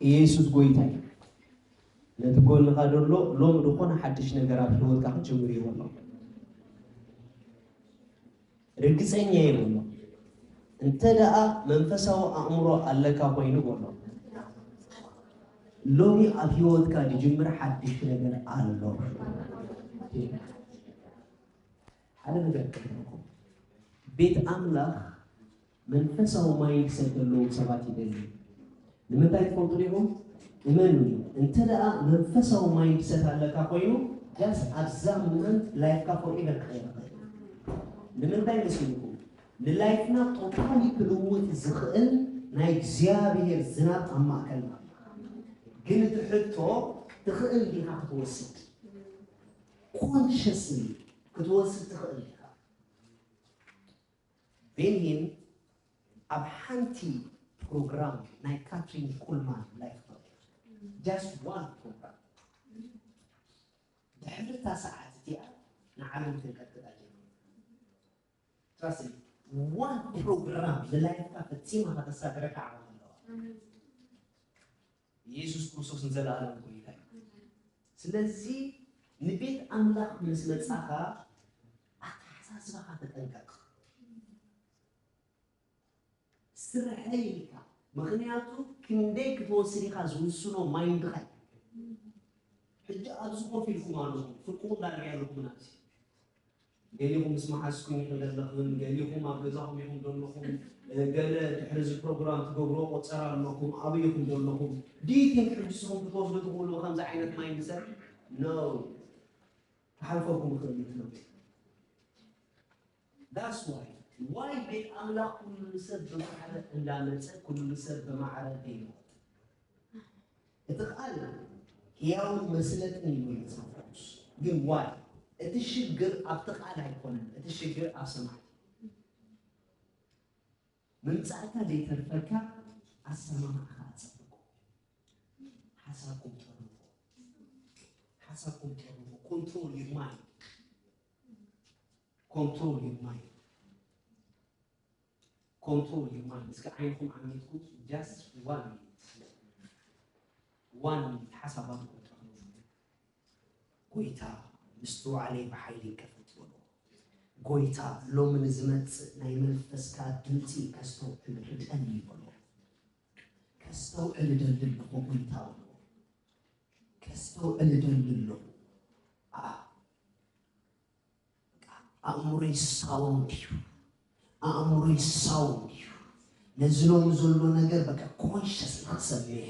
ኢየሱስ ጎይታ እዩ። ነቲ ጎንኻ ዘሎ ሎም ዝኾነ ሓድሽ ነገር ኣብ ህይወትካ ክትጅምር እዩ በሎ። ርግጸኛ እየ በሎ። እንተ ደኣ መንፈሳዊ ኣእምሮ ኣለካ ኮይኑ በሎ። ሎሚ ኣብ ህይወትካ ዝጅምር ሓድሽ ነገር ኣሎ። ሓደ ነገር ክነግረኩም። ቤት ኣምላኽ መንፈሳዊ ማይንድሰት ዘለዎም ሰባት ይደሊ። ንምንታይ ትፈልጡ ዲኹም? እመኑ። እንተ ደኣ መንፈሳዊ ማይንድሰት ኣለካ ኮይኑ ዳስ ኣብዛ ሞመንት ላይፍካ ፎርኤቨር ክቐይር ይኽእል። ንምንታይ መሲልኩም? ንላይፍና ቶታሊ ክልውጥ ዝኽእል ናይ እግዚኣብሔር ዝናብ ኣብ ማእከልና ኣሎ። ግን እቲ ሕቶ ትኽእል ዲኻ ክትወስድ? ኮንሽስሊ ክትወስድ ትኽእል ዲኻ? ቤንሂን ኣብ ሓንቲ ፕሮግራም ናይ ካትሪን ኩልማን ላይፍ ፕሮግራም just one ፕሮግራም ድሕሪ እታ ሰዓት እቲኣ ንዓለም ተንቀጥቅጣ ጀሚሩ። ትራስት one ፕሮግራም ንላይፍካ ፈጺማ ከተሳግረካ ዓቕሚ ኣለዋ። ኢየሱስ ክርስቶስ ንዘለኣለም ጎይታ እዩ። ስለዚ ንቤት ኣምላኽ ምስ መጻኻ ኣተሓሳስባኻ ተጠንቀቕ። ስርሐይ ኢልካ ምኽንያቱ ክንደይ ክትወስድ ኢኻ ዝውስኖ ማይንድኻ እዩ። ሕጂ ኣብዚ ኮፍ ኢልኩም ኣለኹም ፍርቁ እንዳርያ ኣለኹም ናብዚ ገሊኹም ምስ መሓዝኩም ኢኹም ዘለኹም፣ ገሊኹም ኣብ ገዛኹም ኢኹም ዘለኹም፣ ገለ ድሕሪ እዚ ፕሮግራም ትገብርዎ ቆጸራ ኣለኹም፣ ኣበይ ኢኹም ዘለኹም? Do you think ሕጂ ንስኹም ክትወስዱ ትኽእሉ ከምዚ ዓይነት ማይንድሰት? No። ክሓልፈኩም ይኽእል እዩ ትምህርቲ። That's why why ቤት ኣምላኽ ኩሉ ሰብ ብማዕረ እንዳመጸ ኩሉ ሰብ ብማዕረ ዘይለወጥ እቲ ቃል ሕያውን መስለጥን እዩ መጽሓፍ ቅዱስ። ግን ዋይ እቲ ሽግር ኣብቲ ቃል ኣይኮነን፣ እቲ ሽግር ኣብ ሰማዕቲ። ምምጻእካ ዘይተርፈካ ኣሰማምዓኻ ኣጸብቆ። ሓሳብኩም ጠርንፎ፣ ሓሳብኩም ጠርንፎ። Control your mind, control your mind. Control your mind። እስኪ ዓይንኹም ዓሚትኩም just one minute፣ one minute ሓሳባትኩም ጠርንፉ። ጎይታ ምስትውዓለይ ብሓይሊ ከፈት በሎ። ጎይታ ሎሚ ንዝመጽእ ናይ መንፈስካ ድምፂ ከስተውዕል ርድአኒ በሎ። ከስተውዕል እደሊ ኣለኹ ጎይታ በሎ። ከስተውዕል እደሊ ኣለኹ። ኣእምሮይ ሳውንድ እዩ። ኣእምሮይ ሳውንድ እዩ። ነዚ ሎሚ ዘሎ ነገር በቃ ኮንሽስ ንክሰምዕ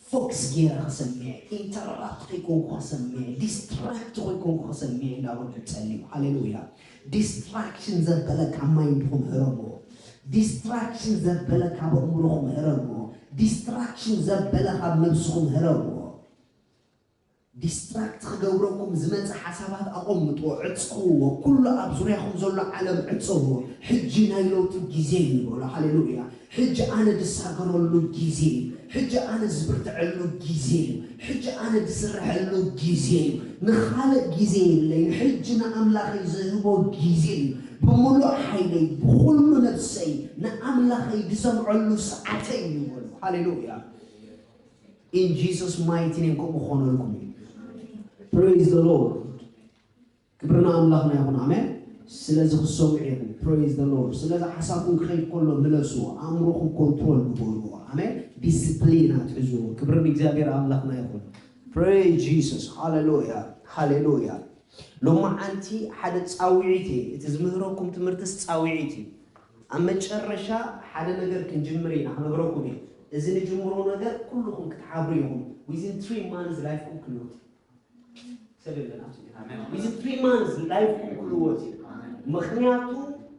ፎክስ ገይረ ክሰምዕ ኢንተራፕት ከይኮንኩ ክሰምዕ ዲስትራክት ከይኮንኩ ክሰምዕ እንዳበልኩ ጸልዩ። ሃሌሉያ። ዲስትራክሽን ዘበለ ካብ ማይንድኹም ህረሞ። ዲስትራክሽን ዘበለ ካብ ኣእምሮኹም ህረሞ። ዲስትራክሽን ዘበለ ካብ ነብስኹም ህረሞ። ዲስትራክት ክገብረኩም ዝመጽእ ሓሳባት ኣቐምጥዎ፣ ዕጸውዎ። ኩሉ ኣብ ዙርያኹም ዘሎ ዓለም ዕጸውዎ። ሕጂ ናይ ለውጢ ግዜ እዩ በሎ። ሃሌሉያ። ሕጂ ኣነ ዝሳገረሉ ግዜ እዩ። ሕጂ ኣነ ዝብርትዐሉ ግዜ እዩ። ሕጂ ኣነ ዝስርሐሉ ግዜ እዩ። ንኻልእ ግዜ የብለይን። ሕጂ ንኣምላኸይ ዝህቦ ግዜ እዩ። ብምሉእ ሓይለይ፣ ብኹሉ ነብሰይ ንኣምላኸይ ዝሰምዐሉ ሰዓተይ እዩ በሎ። ሃሌሉያ። In Jesus mighty name ከምኡ ክኾነልኩም እዩ። Praise the Lord። ክብሪ ንኣምላኽና ይኹን። ኣሜን። ስለዚ ክሰምዑ ኢኹም። Praise the Lord። ስለዚ ሓሳብኩም ክኸይድ ከሎ ምለስዎ። ኣእምሮኹም ኮንትሮል ግበርዎ። ኣሜን። ዲስፕሊን ኣትሕዝዎ። ክብሪ ንእግዚኣብሔር ኣምላኽና ይኹን። Praise Jesus። ሃሌሉያ። ሃሌሉያ። ሎማዓንቲ ሓደ ጻውዒት እየ። እቲ ዝምህረኩም ትምህርትስ ጻውዒት እዩ። ኣብ መጨረሻ ሓደ ነገር ክንጅምር ኢና፣ ክነግረኩም እየ። እዚ ንጅምሮ ነገር ኩልኹም ክትሓብሩ ኢኹም። Within three months ላይፍኩም ክልወጥ እዩ። ሰብ የለን ኣብዚ ቤት። ኣሜን። Within three months ላይፍኩም ክልወጥ እዩ። ኣሜን። ምኽንያቱ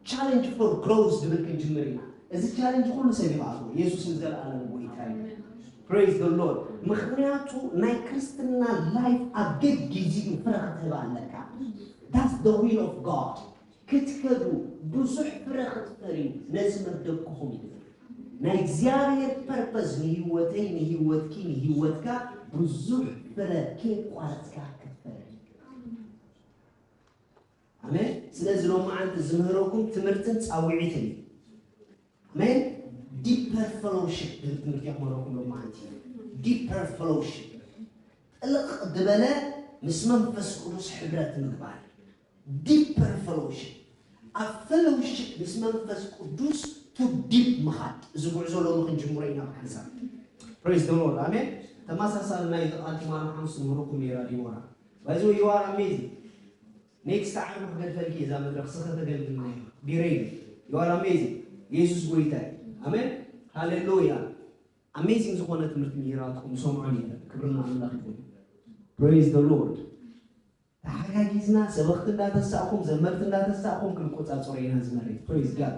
ቻለንጅ ፎር ግሮውዝ ዝብል ክንጅምር ኢና። እዚ ቻለንጅ ኩሉ ሰብ ይኽኣሎ። ኢየሱስ ንዘለኣለም ጎይታ እዩ። ኣሜን። Praise the Lord። ምኽንያቱ ናይ ክርስትና ላይፍ ኣብ ገጊዚ እዩ ፍረ ክትህብ ኣለካ። That's the will of God። ክትከዱ ብዙሕ ፍረ ክትፈርዩ ነዚ መደብኩኹም እዩ። ናይ እግዚኣብሔር ፐርፐዝ ንህይወተይ፣ ንህይወትኪ፣ ንህይወትካ ብዙሕ ፍረ ከየቋረጽካ ክትፈሪ። ኣሜን። ስለዚ ሎማዓንቲ ዝምህረኩም ትምህርትን ጻውዒትን እዩ። ኣሜን። ዲፐር ፌሎሺፕ ዝብል ትምህርቲ የኽመረኩም ሎማዓንቲ። deeper fellowship፣ ጥልቕ ዝበለ ምስ መንፈስ ቅዱስ ሕብረት ምግባር። Deeper fellowship፣ ኣብ fellowship ምስ መንፈስ ቅዱስ to deep ምኻድ። እዚ ጉዕዞ ሎሚ ክንጅምሮ ኢና ብሓንሳብ። Praise the Lord። ኣሜን። ተመሳሳሊ ናይ ቃል ትማሊ ሓሙስ ምህሮኩም ነይራ ዲቦራ። By the way, you are amazing። Next ዓርቢ ክገድፈልኪ እዛ መድረኽ ስኸ ተገልግልና ኢና። Be ready። You are amazing። የሱስ ጎይታ እዩ። ኣሜን። ሃሌሉያ። Amazing ዝኾነ ትምህርቲ ምሂራትኩም ሰምዖ ነይረ። ክብርና ኣምላኽ ይኹን። Praise the Lord። ተሓጋጊዝና ሰበኽቲ እንዳተሳእኹም ዘመርቲ እንዳተሳእኹም ክንቆጻጸሮ ኢና ዝመሬት። Praise God።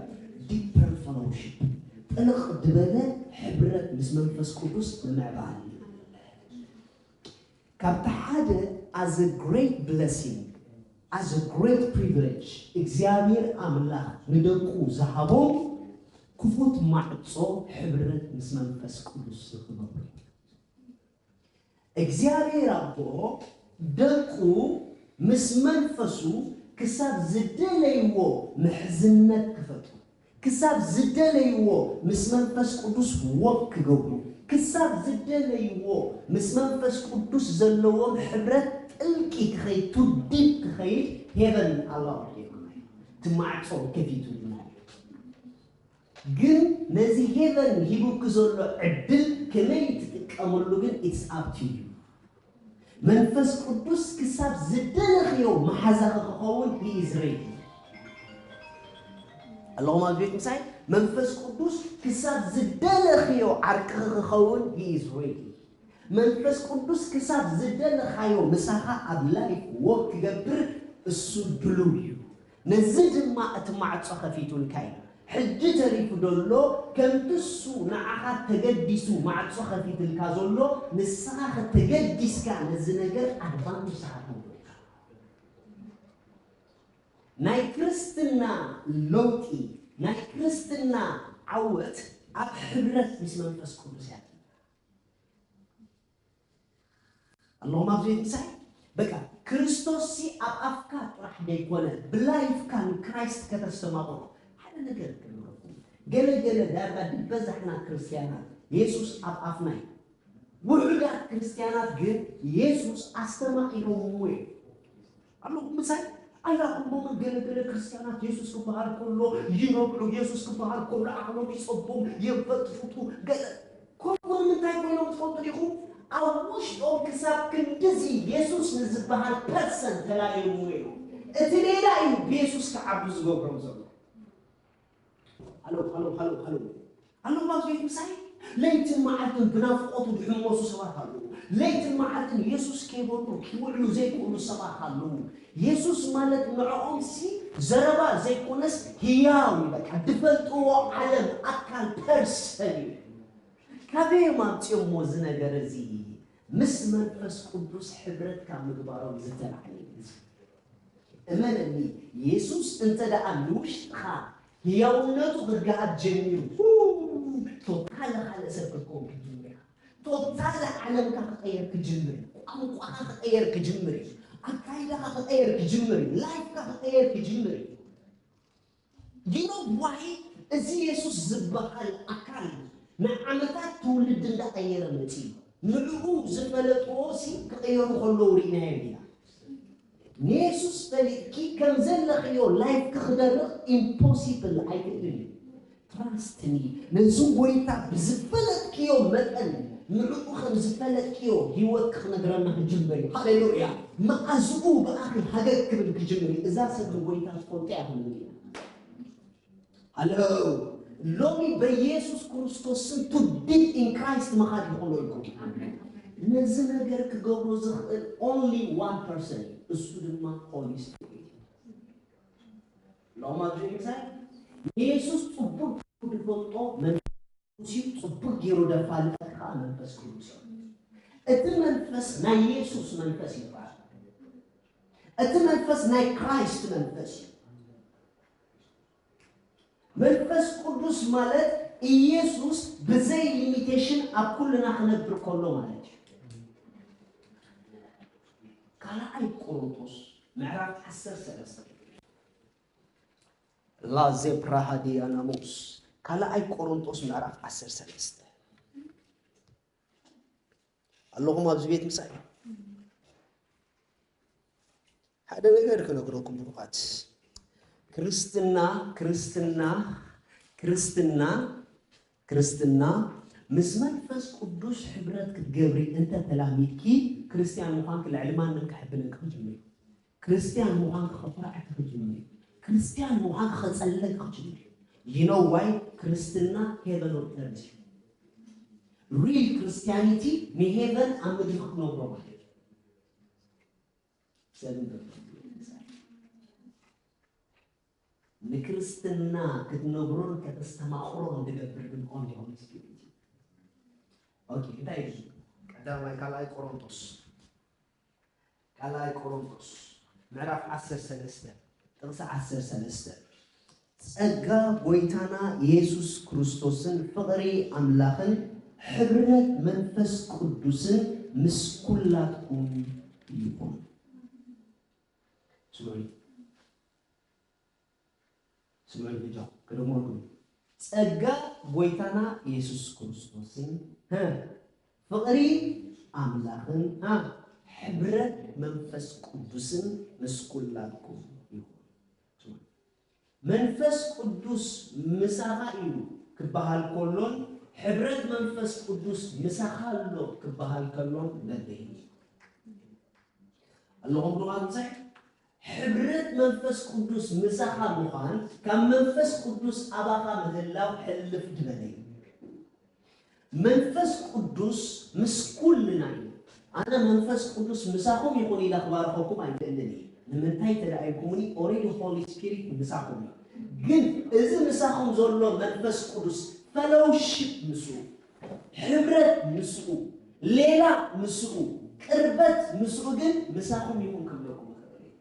Deeper fellowship፣ ጥልቕ ዝበለ ሕብረት ምስ መንፈስ ቅዱስ ንምዕባል። ካብቲ ሓደ as a great blessing, as a great privilege እግዚኣብሔር ኣምላኽ ንደቁ ዝሃቦም ክፉት ማዕጾ ሕብረት ምስ መንፈስ ቅዱስ ዝኽበሩ። እግዚኣብሔር ኣቦ ደቁ ምስ መንፈሱ ክሳብ ዝደለይዎ ምሕዝነት ክፈጥሩ፣ ክሳብ ዝደለይዎ ምስ መንፈስ ቅዱስ ወክ ክገብሩ፣ ክሳብ ዝደለይዎ ምስ መንፈስ ቅዱስ ዘለዎም ሕብረት ጥልቂ ክኸይድ፣ to deep ክኸይድ ሄቨን ኣላው ጌርና እዩ። እቲ ማዕጾ ከፊቱልና እዩ። ግን ነዚ ሄቨን ሂቡኪ ዘሎ ዕድል ከመይ ትጥቀመሉ ግን it's up to you። መንፈስ ቅዱስ ክሳብ ዝደለኽዮ መሓዛኺ ክኸውን he is ready። ኣለኹም ኣብ ቤት ምሳይ መንፈስ ቅዱስ ክሳብ ዝደለኽዮ ዓርክኺ ክኸውን he is ready። መንፈስ ቅዱስ ክሳብ ዝደለኻዮ ምሳኻ ኣብ ላይፍ ወክ ክገብር እሱ ድሉው እዩ። ነዚ ድማ እቲ ማዕጾ ከፊቱልካ እዩ። ሕጂ ተሪፉ ዘሎ ከምቲ እሱ ንዓኻ ተገዲሱ ማዕጾ ከፊትልካ ዘሎ ንስኻ ተገዲስካ ነዚ ነገር ኣድቫንቴጅ ትሓትወሉ ኢኻ። ናይ ክርስትና ለውጢ፣ ናይ ክርስትና ዓወት ኣብ ሕብረት ምስ መንፈስ ቅዱስ እያ። ኣለኹም ኣብዚ ቤት ምሳይ በቃ ክርስቶስ ሲ ኣብ ኣፍካ ጥራሕ ዘይኮነ ብላይፍካ ንክራይስት ከተስተማቕሮ ሓደ ነገር ክነግረኩም። ገለ ገለ ዳርጋ ድበዛሕና ክርስትያናት የሱስ ኣብ ኣፍና እዩ። ውሑዳት ክርስትያናት ግን የሱስ ኣስተማቒሮምዎ እዮም። ኣለኹም ምሳይ ኣይራኹምቦምን። ገለ ገለ ክርስትያናት የሱስ ክበሃል ከሎ ይነብዑ፣ የሱስ ክበሃል ከሎ ዓቕሎም ይጸቦም፣ የንፈጥፍጡ። ገለ ከምኡ ንምንታይ ኮይኖም ትፈልጡ ዲኹም? ኣብ ውሽጦም ክሳብ ክንድዚ የሱስ ንዝበሃል ፐርሰን ተላልዮምዎ እዮም። እቲ ሌላ እዩ ብየሱስ ክዓብዱ ዝገብሮም ዘሎ። ሃሎ ሃሎ ሃሎ ሃሎ። ኣለኹም ኣብዚ ቤት ምሳይ ለይትን መዓልትን ብናፍቖቱ ዝሕመሱ ሰባት ኣለዉ። ለይትን መዓልትን የሱስ ከይበሉ ክውዕሉ ዘይክእሉ ሰባት ኣለዉ። የሱስ ማለት ንዕኦም ሲ ዘረባ ዘይኮነስ ህያው እዩ። በቃ ድፈልጥዎ ዓለም ኣካል ፐርሰን እዩ። ካበይ እዮም ኣምፅኦሞ እዚ ነገር እዚ? ምስ መንፈስ ቅዱስ ሕብረት ካብ ምግባሮም ዝተላዕለ እዩ። እመነኒ፣ የሱስ እንተ ደኣ ንውሽጥኻ ህያውነቱ ክገሃድ ጀሚሩ፣ ቶታለ ካልእ ሰብ ክትከውን ክትጅምር ኢኻ። ቶታለ ዓለምካ ክቐየር ክጅምር እዩ። ቋንቋኻ ክቐየር ክጅምር እዩ። ኣካይዳኻ ክቐየር ክጅምር እዩ። ላይፍካ ክቐየር ክጅምር እዩ። ዲኖ ዋሂ እዚ የሱስ ዝበሃል ኣካል ንዓመታት ትውልድ እንዳቐየረ መፂኡ። ንዕኡ ዝፈለጥዎ ሲ ክቐየሩ ከለዉ ርኢናዮም ኢና። ንየሱስ ፈሊጥኪ ከም ዘለኽዮ ላይፍኪ ክደርቕ ኢምፖሲብል ኣይክእልን እዩ። ትራስት ሚ። ነዚ ጎይታ ብዝፈለጥክዮ መጠን ንዕኡ ከም ዝፈለጥክዮ ህይወትኪ ክነግረና ክጅምር እዩ። ሃሌሉያ። መኣዝኡ ብኣኺ ሃገግ ክብል ክጅምር እዩ። እዛ ሰብ ንጎይታ ትፈልጦ እያ ክንብል ኢና። ሃሎ። ሎሚ በኢየሱስ ክርስቶስ ስም to deep in Christ ምኻድ ይኹነልኩም። ነዚ ነገር ክገብሮ ዝኽእል only one person እዩ። እሱ ድማ ሆሊ ስፒሪት እዩ። ሎማ ጀምሳይ ንየሱስ ጽቡቅ ዝፈልጦ መንፈስ እዩ። ጽቡቅ ገይሩ ደፋልጠካ መንፈስ ቅዱስ እዩ። እቲ መንፈስ ናይ የሱስ መንፈስ ይባሃል። እቲ መንፈስ ናይ ክራይስት መንፈስ እዩ። መንፈስ ቅዱስ ማለት ኢየሱስ ብዘይ ሊሚቴሽን ኣብ ኩልና ክነብር ከሎ ማለት እዩ። ካልኣይ ቆሮንቶስ ምዕራፍ ዓሰርተ ሰለስተ ላዜፕራሃዲያናሞስ ካልኣይ ቆሮንቶስ ምዕራፍ ዓሰርተ ሰለስተ ኣለኹም ኣብዚ ቤት ምሳይ? ሓደ ነገር ክነግረኩም ብሩኻት። ክርስትና፣ ክርስትና፣ ክርስትና፣ ክርስትና ምስ መንፈስ ቅዱስ ሕብረት ክትገብሪ እንተ ተላሚድኪ፣ ክርስትያን ምዃንኪ ልዕሊ ማንም ክሕብነኪ ክጅምር እዩ። ክርስትያን ምዃንኪ ከኹርዓኪ ክጅምር እዩ። ክርስትያን ምዃንኪ ከጸልለኪ ክጅምር እዩ። You know why? ክርስትና heaven on earth እዩ። Real Christianity ንሄቨን ኣብ ምድሪ ክትነብሮ ማለት እዩ። ሰብ ንክርስትና ክትነብሮን ከተስተማቕሮን ዝገብር ግን only Holy Spirit እዩ። ኦኬ፣ እንታይ እዩ? ቀዳማይ ካልኣይ ቆሮንቶስ፣ ካልኣይ ቆሮንቶስ ምዕራፍ ዓሰርተ ሰለስተ ጥቕሲ ዓሰርተ ሰለስተ፣ ጸጋ ጎይታና የሱስ ክርስቶስን ፍቕሪ ኣምላኽን ሕብረት መንፈስ ቅዱስን ምስ ኩላትኩም ይኹን። ስምዑ፣ ስምዑ፣ ብጃ ክደግመልኩም። ጸጋ ጎይታና የሱስ ክርስቶስን፣ ሀ፣ ፍቕሪ ኣምላኽን፣ ሀ፣ ሕብረት መንፈስ ቅዱስን ምስ ኩላትኩም ይኹን። ስምዑ። መንፈስ ቅዱስ ምሳኻ እዩ ክበሃል ከሎን፣ ሕብረት መንፈስ ቅዱስ ምሳኻ ኣሎ ክበሃል ከሎን በበይኑ። ኣለኹም ብሩኻት ምሳይ? ሕብረት መንፈስ ቅዱስ ምሳኻ ምዃን፣ ካብ መንፈስ ቅዱስ ኣባኻ ምህላው ሕልፍ ዝበለ እዩ። መንፈስ ቅዱስ ምስ ኩልና እዩ። ኣነ መንፈስ ቅዱስ ምሳኹም ይኹን ኢለ ክባርኸኩም ኣይክእልን እየ። ንምንታይ ተደኣ ኢልኩምኒ፣ already Holy Spirit ምሳኹም እዩ። ግን እዚ ምሳኹም ዘሎ መንፈስ ቅዱስ፣ fellowship ምስኡ፣ ሕብረት ምስኡ፣ ሌላ ምስኡ፣ ቅርበት ምስኡ ግን ምሳኹም ይኹን ክብለኩም እኽእል እየ።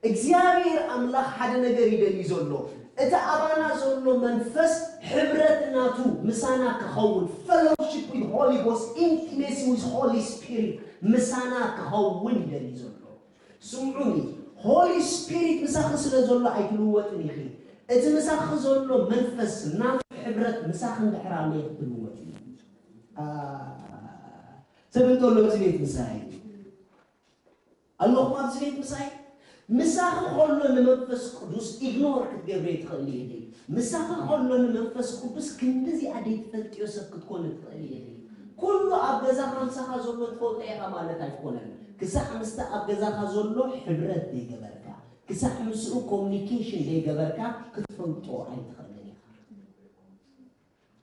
እግዚኣብሔር ኣምላኽ ሓደ ነገር ይደሊ ዘሎ፣ እቲ ኣባና ዘሎ መንፈስ ሕብረት ናቱ ምሳና ክኸውን፣ fellowship with Holy Ghost, intimacy with Holy Spirit ምሳና ክኸውን ይደሊ ዘሎ። ስምዑኒ፣ Holy Spirit ምሳኺ ስለ ዘሎ ኣይትልወጥን ኢኺ። እቲ ምሳኺ ዘሎ መንፈስ ናቱ ሕብረት ምሳኺ እንድሕር ኣሎ ክትልወጥ እዩ። አ፣ ሰብ እንተሎ እዚ ቤት ምሳይ ኣለኹም ኣብዚ ቤት ምሳይ? ምሳኺ ከሎ ንመንፈስ ቅዱስ ኢግኖር ክትገብሪ ትኽእሊ ኢኺ። ምሳኺ ከሎ ንመንፈስ ቅዱስ ክንድዚኣ ዘይትፈልጥዮ ሰብ ክትኮኒ ትኽእሊ ኢኺ። ኩሉ ኣብ ገዛኻ ምሳኻ ዘሎ ትፈልጦ ኢኻ ማለት ኣይኮነን። ክሳዕ ምስቲ ኣብ ገዛኻ ዘሎ ሕብረት ዘይገበርካ፣ ክሳዕ ምስኡ ኮሙኒኬሽን ዘይገበርካ ክትፈልጦ ኣይትኽእልን ኢኻ።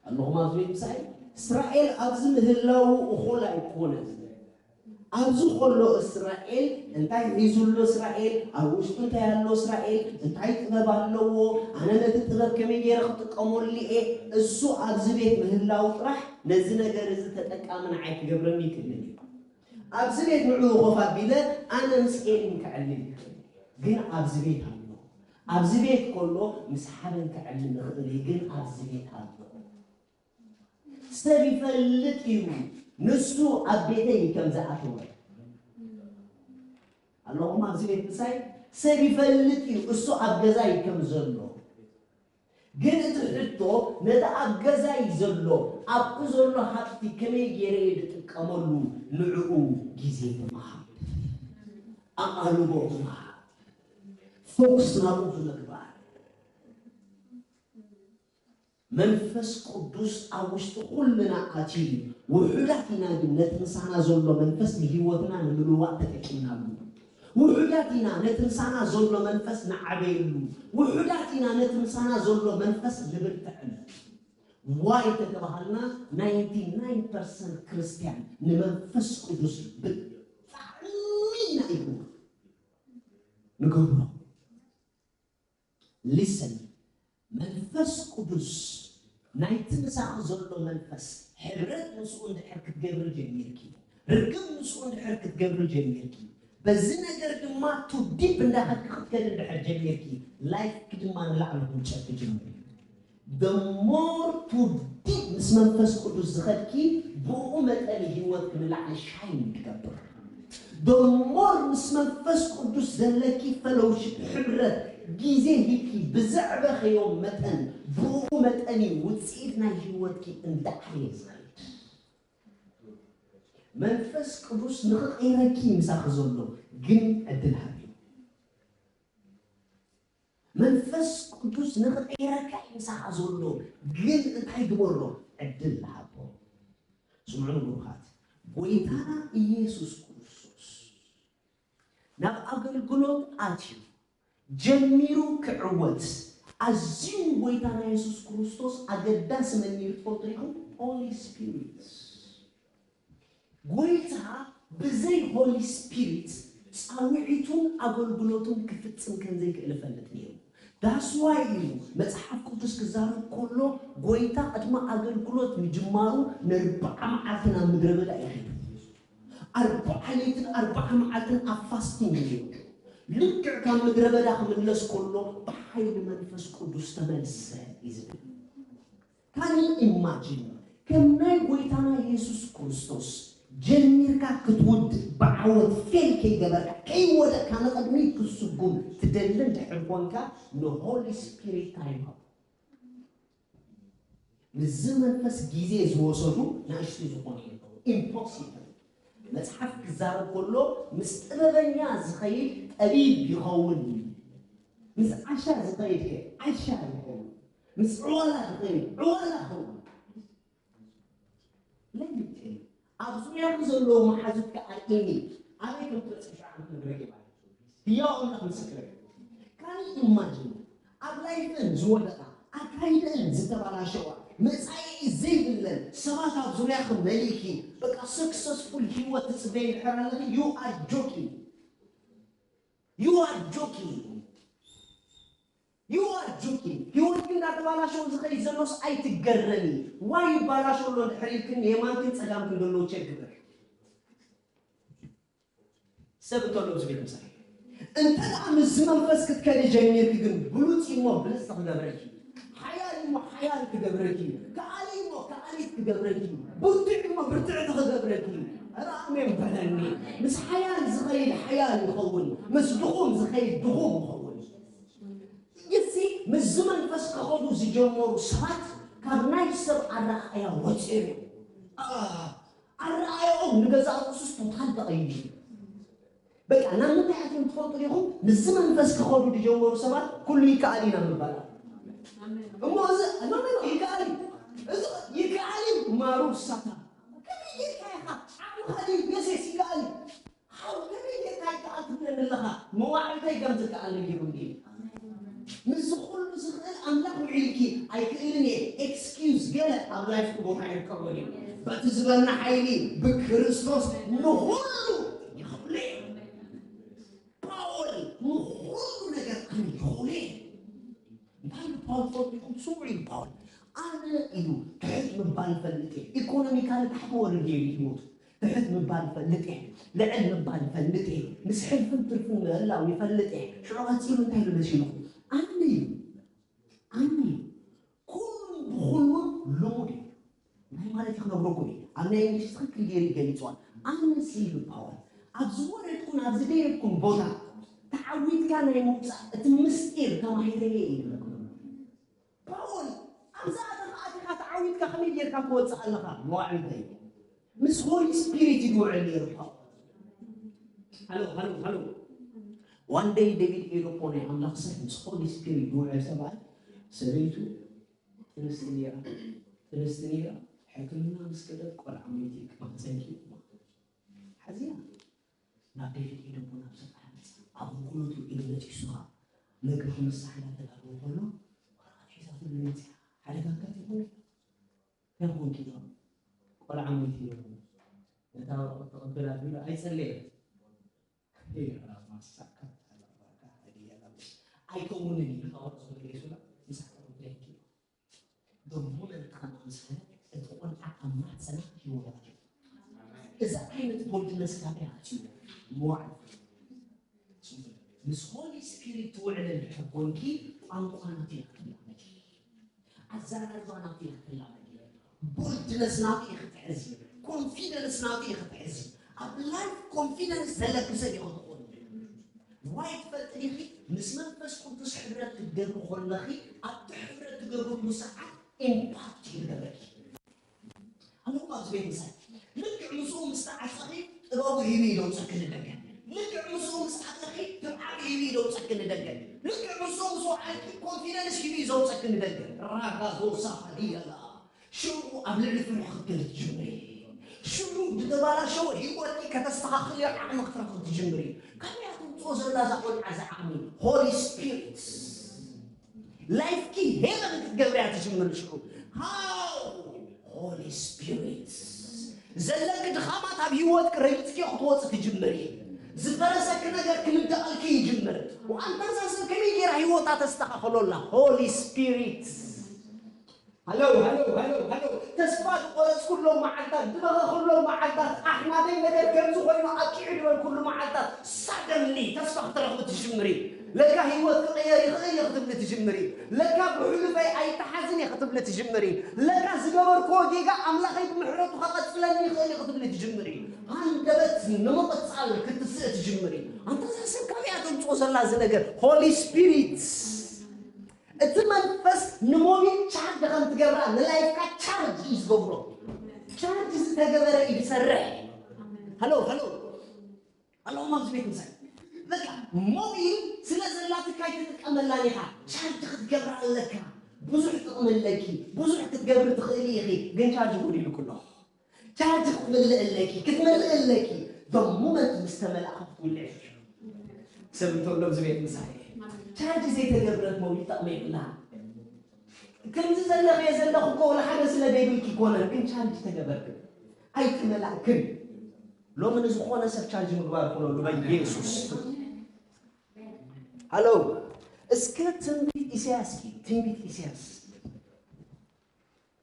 ኣለኹም ኣብዚ ቤት ምሳይ? እስራኤል ኣብዚ ምህላዉ እኹል ኣይኮነን። ኣብዚ ከሎ እስራኤል እንታይ ሒዙ ኣሎ? እስራኤል ኣብ ውሽጡ እንታይ ኣሎ? እስራኤል እንታይ ጥበብ ኣለዎ? ኣነ ነቲ ጥበብ ከመይ ገይረ ክጥቀመሉ እየ? እሱ ኣብዚ ቤት ምህላው ጥራሕ ነዚ ነገር እዚ ተጠቃሚ ንዓይ ክገብረኒ ይክእል እዩ። ኣብዚ ቤት ንዕኡ ኮፍ ኣቢለ ኣነ ምስ ኤሊን ከዕልል ይክእል እየ። ግን ኣብዚ ቤት ኣሎ። ኣብዚ ቤት ከሎ ምስ ሓበን ከዕልል ይኽእል እየ። ግን ኣብዚ ቤት ኣሎ። ሰብ ይፈልጥ እዩ ንሱ ኣብ ቤተይ ከም ዝኣተወ። ኣለኹም ኣብዚ ቤት ምሳይ? ሰብ ይፈልጥ እዩ እሱ ኣብ ገዛይ ከም ዘሎ። ግን እቲ ሕቶ ነቲ ኣብ ገዛይ ዘሎ ኣብኡ ዘሎ ሃብቲ ከመይ ገይረ እየ ዝጥቀመሉ? ንዕኡ ግዜ ብምሃብ፣ ኣቓልቦ ብምሃብ፣ ፎክስ ናብኡ ብምግባር። መንፈስ ቅዱስ ኣብ ውሽጢ ኩልና ኣትዩ እዩ። ውሑዳት ኢና ግን ነቲ ምሳና ዘሎ መንፈስ ንህይወትና ንምልዋጥ ተጠቂምናሉ። ውሑዳት ኢና ነቲ ምሳና ዘሎ መንፈስ ንዓበየሉ። ውሑዳት ኢና ነቲ ምሳና ዘሎ መንፈስ ንብርትዐሉ። ዋይ ተተባሃልና፣ ናይንቲ ናይን ፐርሰንት ክርስትያን ንመንፈስ ቅዱስ ብጣዕሚ ኢና ኢልና ንገብሮ። ሊሰን፣ መንፈስ ቅዱስ ናይቲ ምሳኺ ዘሎ መንፈስ ሕብረት ምስኡ እንድሕር ክትገብሪ ጀሚርኪ፣ ርክብ ምስኡ እንድሕር ክትገብሪ ጀሚርኪ፣ በዚ ነገር ድማ ቱ ዲፕ እንዳኸድኪ ክትከዲ እንድሕር ጀሚርኪ፣ ላይፍኪ ድማ ንላዕሊ ክውጨት ክጅምር እዩ። The more to deep ምስ መንፈስ ቅዱስ ዝኸድኪ፣ ብኡ መጠን ህይወትኪ ንላዕሊ ሻይን ትገብር። The more ምስ መንፈስ ቅዱስ ዘለኪ ፈሎውሺፕ፣ ሕብረት፣ ግዜ ሂብኪ ብዘዕበኸዮ መጠን፣ ብኡ መጠን እዩ ውፅኢት ናይ ህይወትኪ እንዳዓበየ ዝኸይድ። መንፈስ ቅዱስ ንኽቐይረኪ ምሳኺ ዘሎ፣ ግን ዕድል ሃብዮ። መንፈስ ቅዱስ ንኽቐይረካ እዩ ምሳኻ ዘሎ፣ ግን እንታይ ግበሮ? ዕድል ሃቦ። ስምዑ ብሩኻት፣ ጎይታና ኢየሱስ ክርስቶስ ናብ ኣገልግሎት ኣትዩ ጀሚሩ ክዕወት ኣዝዩ ጎይታና የሱስ ክርስቶስ ኣገዳሲ መን ነይሩ ትፈልጡ ኢኹም? ሆሊ ስፒሪት። ጎይታ ብዘይ ሆሊ ስፒሪት ፃውዒቱን ኣገልግሎቱን ክፍፅም ከም ዘይክእል እፈልጥ ነይሩ። ዳስዋይ እዩ መፅሓፍ ቅዱስ ክዛረብ ከሎ ጎይታ ቅድሚ ኣገልግሎት ምጅማሩ ንርብዓ መዓልቲ ናብ ምድረ በዳ እዩ ኸይዱ። ኣርብዓ ለይትን ኣርብዓ መዓልትን ኣብ ፋስቲንግ እዩ። ልክዕ ካብ ምድረ በዳ ክምለስ ከሎ ብሓይሊ መንፈስ ቅዱስ ተመልሰ እዩ ዝብል። ካን ኢማጂን ከም ናይ ጎይታና የሱስ ክርስቶስ ጀሚርካ ክትውድእ ብዓወት ፌል ከይገበርካ ከይወደቅካ ንቕድሚት ክትስጉም ትደሊ እንድሕር ኮንካ ንሆሊ ስፒሪት ታይም ሃቦ። ምስዚ መንፈስ ግዜ ዝወሰዱ ናእሽቱ ዝኾኑ ኢምፖሲብል። መፅሓፍ ክዛረብ ከሎ ምስ ጥበበኛ ዝኸይድ ጠቢብ ይኸውን፣ ምስ ዓሻ ዝኸይድ ከ ዓሻ ይኸውን፣ ምስ ዕዋላ ዝኸይድ ዕዋላ ይኸውን። ለሚቴ ኣብ ዙርያኺ ዘለዉ መሓዙትካ ኣርእኒ። ኣበይ ከም ትበፅሒ ሽዑ ክነግረኪ ማለት እዩ። ህያው ኣምላኽ ምስክረይ። ካን ኢማጂን ኣብ ላይፈን ዝወደቓ ኣካይደን ዝተበላሸዋ መጻኢ ዘይብለን ሰባት ኣብ ዙርያኺ መሊእኪ በቃ ሰክሰስፉል ህይወት ትጽበይ ድሕር ኣለኺ you are joking you are joking you are joking። ህይወትኪ እንዳተባላሸወ ዝኸይድ ዘሎስ ኣይትገረሚ። ዋይ ይባላሸው ኣሎ ድሕር ኢልክን የማንክን ጸጋምክን ዘለዉ ቸክ ግበር። ሰብ እንተሎ ኣብዚ ቤት ምሳሌ እንተ ደኣ ምስዚ መንፈስ ክትከዲ ጀሚርኪ ግን ብሉጽ እሞ ብልጽቲ ክገብረኪ ሓያል እሞ ሓያል ክገብረኪ ከኣሊ እሞ ከኣሊት ክገብረኪ ብርቱዕ እሞ ብርትዕቲ ክገብረኪ ራእሜን በለኒ ምስ ሓያል ዝኸይድ ሓያል ይኸውን ምስ ድኹም ዝኸይድ ድኹም ይኸውን እዚ ምስዚ መንፈስ ክኸዱ ዝጀመሩ ሰባት ካብ ናይ ሰብ ኣረኣእያ ወፂኦም እዮም ኣረኣያኦም ንገዛ ርእሱስ ቶታል ተቐይሩ እዩ። በቃ ናብ ምንታይ ኣትዮም ትፈልጡ ዲኹም? ምስዚ መንፈስ ክኸዱ ዝጀመሩ ሰባት ኩሉ ይከኣል ኢና ምባል። እሞ እዚ ኖ ኖ ይከኣል እዩ። እዚ ይከኣል እዩ ማሩ ሳታ ከመይ ጌርካ ኢኻ ዓቕምኻ ድዩ የሴስ ይከኣል እዩ። ሓው ከመይ ጌርካ ይከኣል ትብለኒ ኣለኻ? መዋዕልተይ ከም ዝከኣል ነጊሩኒ እዩ። ምስዚ ኩሉ ዝኽእል ኣምላኽ ውዒልኪ ኣይክእልን እየ ኤክስኪውዝ ገለ ኣብ ላይፍኪ ቦታ ኣይርከቦን እዩ በቲ ዝበልና ሓይሊ ብክርስቶስ ንኹሉ ይኽእሉ እዩ ፓወል ንኹሉ ነገር ኣነ ይኽእሉ እዩ እንታይ ኢሉ ፓወል ትፈልጡ ኢኹም ስምዑ ኢሉ ፓወል ኣነ ኢሉ ትሕት ምባል ፈልጥ እየ ኢኮኖሚካሊ ታሕቲ ወርድ እየ ህይወቱ ትሕት ምባል እፈልጥ እየ፣ ልዕል ምባል እፈልጥ እየ፣ ምስ ሕልፍን ትርፍን ምህላው ይፈልጥ እየ። ሽዑ ቀጺሉ እንታይ ኢሉ መሲልኩም? ኣነ እዩ ኣነ እዩ ኩሉን ብኹሉን ልሙድ እዩ። እንታይ ማለት እዩ ክነግረኩም እዩ። ኣብ ናይ እንግሊሽ ትኽክል ገይሩ ይገልፅዋል። ኣነ ስኢሉ ፓወር ኣብ ዝወረድኩን ኣብ ዝደየብኩን ቦታ ተዓዊትካ ናይ ምውፃእ እቲ ምስጢር ተማሂረየ እዩ ዝብለኩም። ፓውል ኣብዛ ዓለም ኣቲኻ ተዓዊትካ ከመይ ጌርካ ትወፅእ ኣለኻ መዋዕልተይ ምስ ሆሊ ስፒሪት እዩ ዝውዕል ነይሩ ፓውል ሃሎ ሃሎ ሃሎ one day David Edopo ናይ ኣምላኽ ሰብ ምስ ሆሊ ስፒሪት ዝውዕል ሰብኣይ ሰበይቱ ጥንስቲ ነይራ ጥንስቲ ነይራ ሕክምና ምስ ከደት ቆልዓ ሞይቲ ክማፀንኪ ሓዚና ናብ ዴቪድ ኢደቦ ናብ ሰብዓ መጽ ኣብ ኩነቱ ኢሉ መጺሱ ኸኣ መግቢ ክምሳሕ እንዳተዳለወ ከሎ ወረቐት ሒዛትሉ መጺኣ ሓደጋ ኣጋጢምዎ እንታይ ኮንኪ ኢሎም ቆልዓ ሞይቱ ኢሎም ነታ ወረቐት ተቐበላ ቢሉ ኣይጸለየት ኣይከውንን እዩ ካብ ወረቐት መለሱላ ምሳሕ ተቐበለኪ ዶሞ መልክዓ ኣምሳለ እቲ ቆልዓ ኣብ ማህፀና ይወለድ እዩ። እዚ ዓይነት ቦልድነስ ካበይ ኣትዩ? መዋዕል ምስ ሆሊ ስፒሪት ትውዕለ እንድሕር ኮንኪ ቋንቋ ናቱ እያ ክትላመዲ፣ ኣዘራርባ ናቱ እያ ክትላመዲ፣ ቦልድነስ ናቱ እያ ክትሕዚ፣ ኮንፊደንስ ናቱ እያ ክትሕዚ። ኣብ ላይፍ ኮንፊደንስ ዘለኪ ሰብ ኢኺ ትኾኒ። ዋይ ትፈልጢ ዲኺ? ምስ መንፈስ ቅዱስ ሕብረት ክትገብሪ ከለኺ ኣብቲ ሕብረት ትገብርሉ ሰዓት ኢምፓክት ይገብረኪ። ኣለኹም ኣብዚ ቤት ምሳይ ልክዕ ምስኡ ምስ ተዓጸኺ ጥበቡ ሂቡ እዩ ዘውጸኪ ንደገ። ልክዕ ምስኡ ምስ ዓጸኺ ትብዓት ሂቡ እዩ ዘውጸኪ ንደገ። ልክዕ ምስኡ ምስ ወዓልኪ ኮንፊደንስ ሂቡ እዩ ዘውጸኪ ንደገ። ራጋ ዞሳ ሃዲያላ ሽዑ ኣብ ልዕሊ ፍርሒ ክትገሪ ትጅምሪ። ሽዑ ዝተባላሸወ ህይወትኪ ከተስተኻኽልዮ ዓቕሚ ክትረኽቢ ትጅምሪ። ካበያትም ትወ ዘላ እዛ ቆልዓ እዛ ዓቕሚ? ሆሊ ስፒሪት ላይፍኪ ሄቨን ክትገብርያ ትጅምሪ። ሽዑ ሃው ሆሊ ስፒሪት ዘለኪ ድኻማት ኣብ ህይወትኪ ረጊጽኪ ክትወጽእ ትጅምሪ። ዝፈረሰኪ ነገር ክምደቐልኪ ይጅምር። ወኣንታ እዛ ሰብ ከመይ ገይራ ህይወታ ተስተኻኽሎ ኣላ? ሆሊ ስፒሪት ሃሎ ሃሎ ሃሎ ሃሎ። ተስፋ ዝቆረጽኩሎም መዓልታት፣ ዝበኸኹሎም መዓልታት፣ ኣሕማደይ ነገር ከምዚ ኮይኑ ኣብቂዑ ዝበልኩሉ መዓልታት ሳደንሊ ተስፋ ክትረኽቢ ትጅምሪ። ለካ ህይወት ክቕየር ይኽእል እየ ክትብሊ ትጅምሪ። ለካ ብሕሉፈይ ኣይተሓዝን እየ ክትብሊ ትጅምሪ። ለካ ዝገበርክዎ ጌጋ ኣምላኸይ ብምሕረቱ ከቐጽለኒ ይኽእል እየ ክትብሊ ትጅምሪ። ሃንደበት ንምቕጻል ክትስእ ትጅምሪ። ኣንታ እዛ ሰብ ካበይ እያ ተምጽኦ ዘላ እዚ ነገር? ሆሊ ስፒሪት እቲ መንፈስ ንሞቢል ቻርጅ ከም ትገብራ ንላይፍካ ቻርጅ እዩ ዝገብሮ። ቻርጅ ዝተገበረ እዩ ዝሰርሕ። ሃሎ ሃሎ ሃሎ፣ ኣብዚ ቤት ምሳይ በቃ ሞቢል ስለ ዘላትካ ኣይትጥቀመላን ኢኻ። ቻርጅ ክትገብራ ኣለካ። ብዙሕ ጥቕሚ ኣለኪ። ብዙሕ ክትገብሪ ትኽእሊ ኢኺ። ግን ቻርጅ ጎዲሉኪ ኣሎ። ቻርጅ ክትምልእ ኣለኪ፣ ክትመልእ ኣለኪ። በሞመንት ምስ ተመልኣ ክትውልዕ። ሰብ እንተሎ ኣብዚ ቤት ምሳይ ቻርጅ ዘይተገብረት ሞቢል ጠቕሚ የብላ። ከምዚ ዘለኽዮ ዘለኹ እኮ ወላ ሓደ ስለ ዘይብልኪ ይኮነን፣ ግን ቻርጅ ተገበርክን ኣይተመላእክን። ሎሚ ንዝኾነ ሰብ ቻርጅ ምግባር ክእለሉ በኢየሱስ። ሃሎ፣ እስከ ትንቢት ኢሳያስ እዩ፣ ትንቢት ኢሳያስ።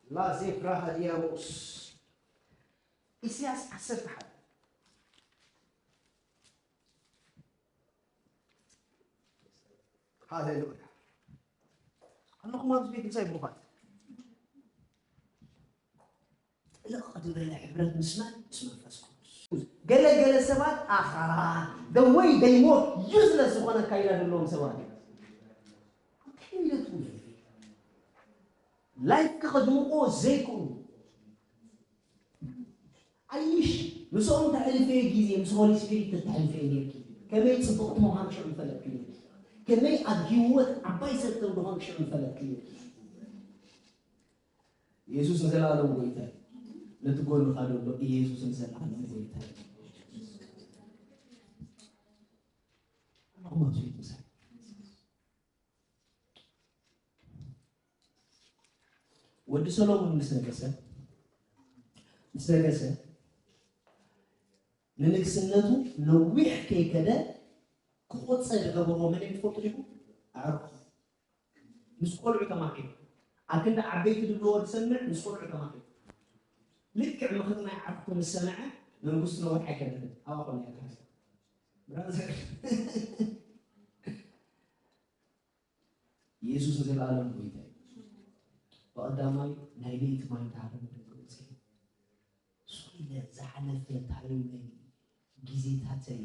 ላዜፍራሃ ዲያሞስ ኢሳያስ ዓሰርተ ሓደ። ሃሌሉያ። ኣለኹም ኣብዚ ቤት ምሳይ ብሩኻት። ጥልቕ ዝበለ ሕብረት ምስ መን? ምስ መንፈስ ቅዱስ። ገለ ገለ ሰባት ኣኻ፣ the way they walk useless ዝኾነ ኣካይዳ ዘለዎም ሰባት እዮም። እንታይ ኢለ ትብሉ? ላይፍካ ከድምቕዎ ዘይክእሉ። ኣይሽ ምስኦም ተሕልፈዮ ግዜ ምስ ሆሊ ስፒሪት ተተሕልፈዮ ነርኪ። ከመይ ጽቡቕቲ ምዃን ሽዑ ምፈለጥኪ ነርኪ። ከመይ ኣብ ህይወት ዓባይ ሰብ ከም ዝኾን ሽዑ ምፈለጥኪ ነርኪ። ኢየሱስ ንዘለኣለም ጎይታ እዩ። ነቲ ጎንኻ ዘሎ ኢየሱስ ንዘለኣለም ጎይታ እዩ። ኣኹም ኣብ ስዊት ምሳሌ ወዲ ሰሎሞን ምስ ነገሰ ምስ ነገሰ ንንግስነቱ ነዊሕ ከይከደ ክቆጸ ዝገበርዎ መን እዩ ትፈልጡ ዲኹም? ኣዕሩኹ። ምስ ቆልዑ ተማኺሩ። ኣብ ክንዲ ዓበይቲ ዝብልዎ ዝሰምዕ ምስ ቆልዑ ተማኺሩ። ልክዕ ምኽሪ ናይ ዓርኩ ምስ ሰምዐ መንግስቱ ነዊሕ ኣይከደን። ኣብኣ ኮነ እያ ትሕዝ። ብራዘር። ኢየሱስ ንዘለኣለም ጎይታ እዩ። ብቐዳማይ ናይ ለይቲ ማይ እንዳሃረመ ደገ ወፅየ። ሱቕ ኢለ ዝሓለፈ ታሪኸይ፣ ግዜታተይ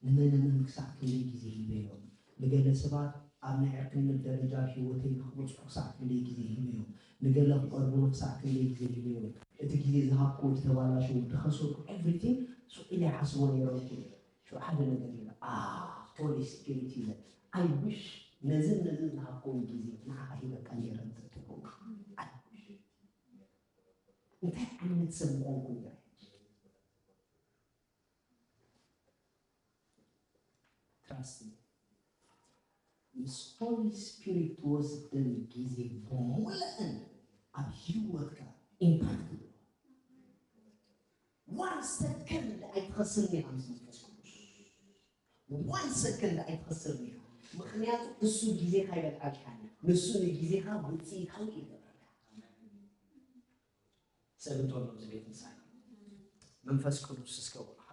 ንመን ንመን ክሳዕ ክንደይ ግዜ ሂበዮም? ንገለ ሰባት ኣብ ናይ ዕርክነት ደረጃ ኣብ ህይወተይ ንኽበጽሑ ክሳዕ ክንደይ ግዜ ሂበዮም? ንገለ ክቐርቡኒ ክሳዕ ክንደይ ግዜ ሂበዮም? እቲ ግዜ ዝሃብክዎ፣ እቲ ተባላሸው፣ እቲ ከሰርኩ፣ ኤቭሪቲንግ ሱቕ ኢለ ይሓስቦ ነይረ እኮ። ሽዑ ሓደ ነገር ኢለ፣ "ኣ፣ ሆሊ ስፒሪት" ኢለ፣ "ኣይ ዊሽ ነዝን ነዝን ዝሃብክዎም ግዜ ንዓኻ ሂበካ ነይረ እንተትኸውን። ኣይ ዊሽ እንታይ ዓይነት ሰብ ምኾንኩ ነይረ?" ትራስት ሚ። ምስ ሆሊ ስፒሪት ትወስደሉ ግዜ ብምሉእን ኣብ ህይወትካ ኢምፓክት ኣለዎ። ዋን ሰከንድ ኣይትኸስርን ኢኻ ምስ መንፈስ ቅዱስ። ዋን ሰከንድ ኣይትኸስርን ኢኻ። ምኽንያቱ እሱ ግዜኻ ይበልዓልካ። ንሱ ንግዜኻ ውፅኢታዊ ይገብረካ። ሰብ እንተሎ ኣብዚ ቤት ምሳይ መንፈስ ቅዱስ እስከ ወርሓ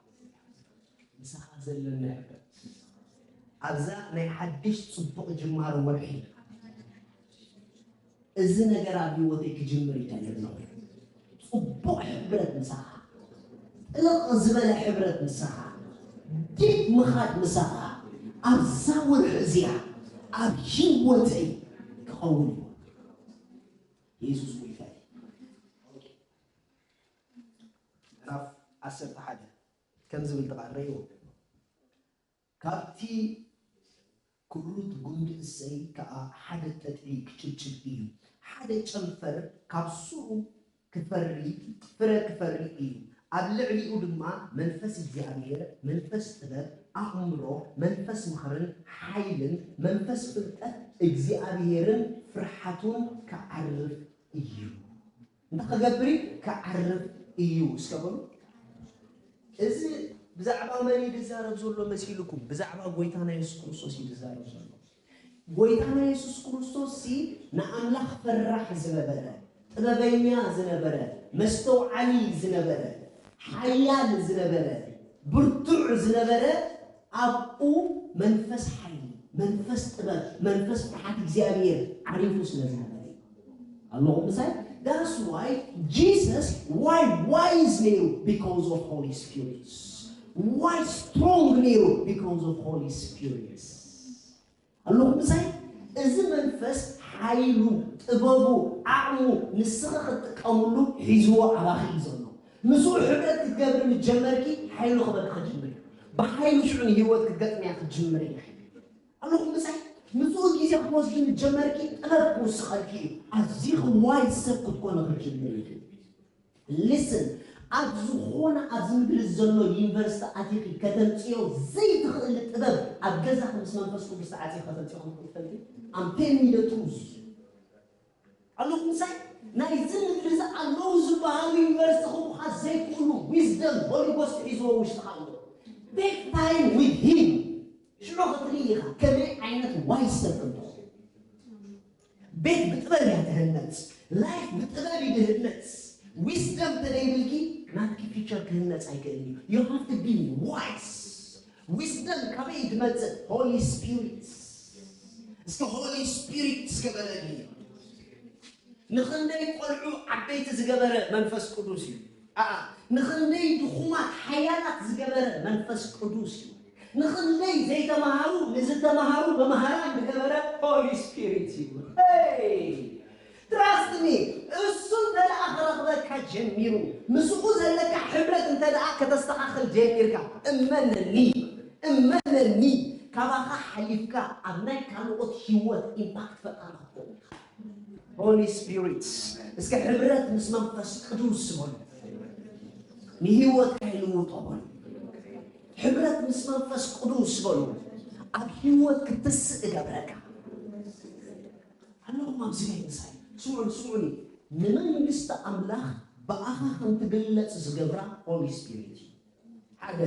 ምሳኻ ዘለኒ ሕብረት ኣብዛ ናይ ሓድሽ ጽቡቕ ጅማሮ ወርሒ እዚ ነገር ኣብ ህይወተይ ክጅምር ይደሊ ኣለኹ። ጽቡቕ ሕብረት ምሳኻ፣ ጥልቕ ዝበለ ሕብረት ምሳኻ፣ ዲፕ ምኻድ ምሳኻ፣ ኣብዛ ወርሒ እዚኣ ኣብ ህይወተይ ክኸውን እዩ። የሱስ ጎይታ እዩ። ምዕራፍ ዓሰርተ ሓደ ከም ዝብል ጥቓ ረእይዎ። ካብቲ ክሩት ጉንዲ እሰይ ከኣ ሓደ ጠጥዒ ክጭብጭብ እዩ። ሓደ ጨንፈር ካብ ሱሩ ክፈሪ፣ ፍረ ክፈሪ እዩ። ኣብ ልዕሊኡ ድማ መንፈስ እግዚኣብሔር፣ መንፈስ ጥበብ፣ ኣእምሮ፣ መንፈስ ምኽርን ሓይልን፣ መንፈስ ፍልጠት እግዚኣብሔርን ፍርሓቱን ክዓርፍ እዩ። እንታይ ክገብር እዩ? ክዓርፍ እዩ። እስከ በሉ። እዚ ብዛዕባ መን እዩ ዝዛረብ ዘሎ መሲልኩም? ብዛዕባ ጎይታና የሱስ ክርስቶስ እዩ ዝዛረብ ዘሎ። ጎይታና የሱስ ክርስቶስ ሲ ንኣምላኽ ፈራሕ ዝነበረ፣ ጥበበኛ ዝነበረ፣ መስተውዓሊ ዝነበረ፣ ሓያል ዝነበረ፣ ብርቱዕ ዝነበረ፣ ኣብኡ መንፈስ ሓይሊ፣ መንፈስ ጥበብ፣ መንፈስ ፍርሓት እግዚኣብሔር ዓሪፉ ስለ ዝነበረ እዩ። ኣለኹም ምሳይ? That's why Jesus why wise ነይሩ? Because of Holy Spirit. Why strong ነይሩ? Because of Holy Spirit. ኣለኹም ምሳይ? እዚ መንፈስ ሓይሉ፣ ጥበቡ፣ ዓቕሙ ንስኺ ክትጥቀምሉ ሒዝዎ ኣባኺ እዩ ዘሎ። ምስኡ ሕብረት ክትገብሪ ምስ ጀመርኪ ሓይሉ ክበኪ ክጅምር እዩ። ብሓይሉ ሽዑ ንህይወት ክትገጥምያ ክትጅምር ኢኺ። ኣለኹም ምሳይ? ምስኡ ግዜ ክትወስዲ ምስ ጀመርኪ ጥበብ ክውስኸልኪ እዩ። ኣዚኺ ዋይዝ ሰብ ክትኮኒ ክትጅምር እዩ። ሊስን፣ ኣብ ዝኾነ ኣብዚ ምድሪ ዘሎ ዩኒቨርሲቲ ኣቲኺ ከተምፅዮ ዘይትኽእሊ ጥበብ ኣብ ገዛኺ ምስ መንፈስ ቅዱስ ተዓፂኺ ከተምፅዮ ከም ትኽእሊ ትፈልጢ? I'm telling you the truth። ኣለኹም ምሳይ? ናይዚ ምድሪ እዚ ኣለዉ ዝበሃሉ ዩኒቨርሲቲ ክቡኻ ዘይክእሉ ዊዝደም ሆሊ ጎስት ሒዝዎ ውሽጥኻ ኣሎ። Take time with him። ሽዑ ክትርኢ ኢኻ ከመይ ዓይነት ዋይዝ ሰብ ከም ትኾን። ቤት ብጥበብ እያ ትህነጽ። ላይፍ ብጥበብ እዩ ዝህነጽ። ዊዝደም ተደይብልኪ ናትኪ ፊቸር ክህነጽ ኣይክእልን እዩ። You have to be wise። ዊዝደም ካበይ እዩ ዝመጽእ? ሆሊ ስፒሪት። እስከ ሆሊ ስፒሪት እስከ በለኒ። ንኽንደይ ቆልዑ ዓበይቲ ዝገበረ መንፈስ ቅዱስ እዩ። ኣኣ፣ ንኽንደይ ድኹማት ሓያላት ዝገበረ መንፈስ ቅዱስ እዩ። ንኽንደይ ዘይተማሃሩ ንዝተማሃሩ መምሃራን ዝገበረ ሆሊ ስፒሪት እዩ። Hey! Trust me፣ እሱ እንተ ደኣ ክረኽበካ ጀሚሩ፣ ምስኡ ዘለካ ሕብረት እንተ ደኣ ከተስተኻኽል ጀሚርካ፣ እመነኒ፣ እመነኒ፣ ካባኻ ሓሊፍካ ኣብ ናይ ካልኦት ህይወት ኢምፓክት ፈጣሪ ክትከውን ኢኻ። ሆሊ ስፒሪት፣ እስከ ሕብረት ምስ መንፈስ ቅዱስ በሉ። ንህይወትካ ይልውጦ በሉ። ሕብረት ምስ መንፈስ ቅዱስ በሉ። ኣብ ህይወት ክትስእ እገብረካ። ኣለኹም ኣብዚ ናይ ምሳይ። ስምዑኒ፣ ስምዑኒ። ንመንግስቲ ኣምላኽ ብኣኻ ከም ትግለጽ ዝገብራ ሆሊ ስፒሪት እዩ። ሓደ፣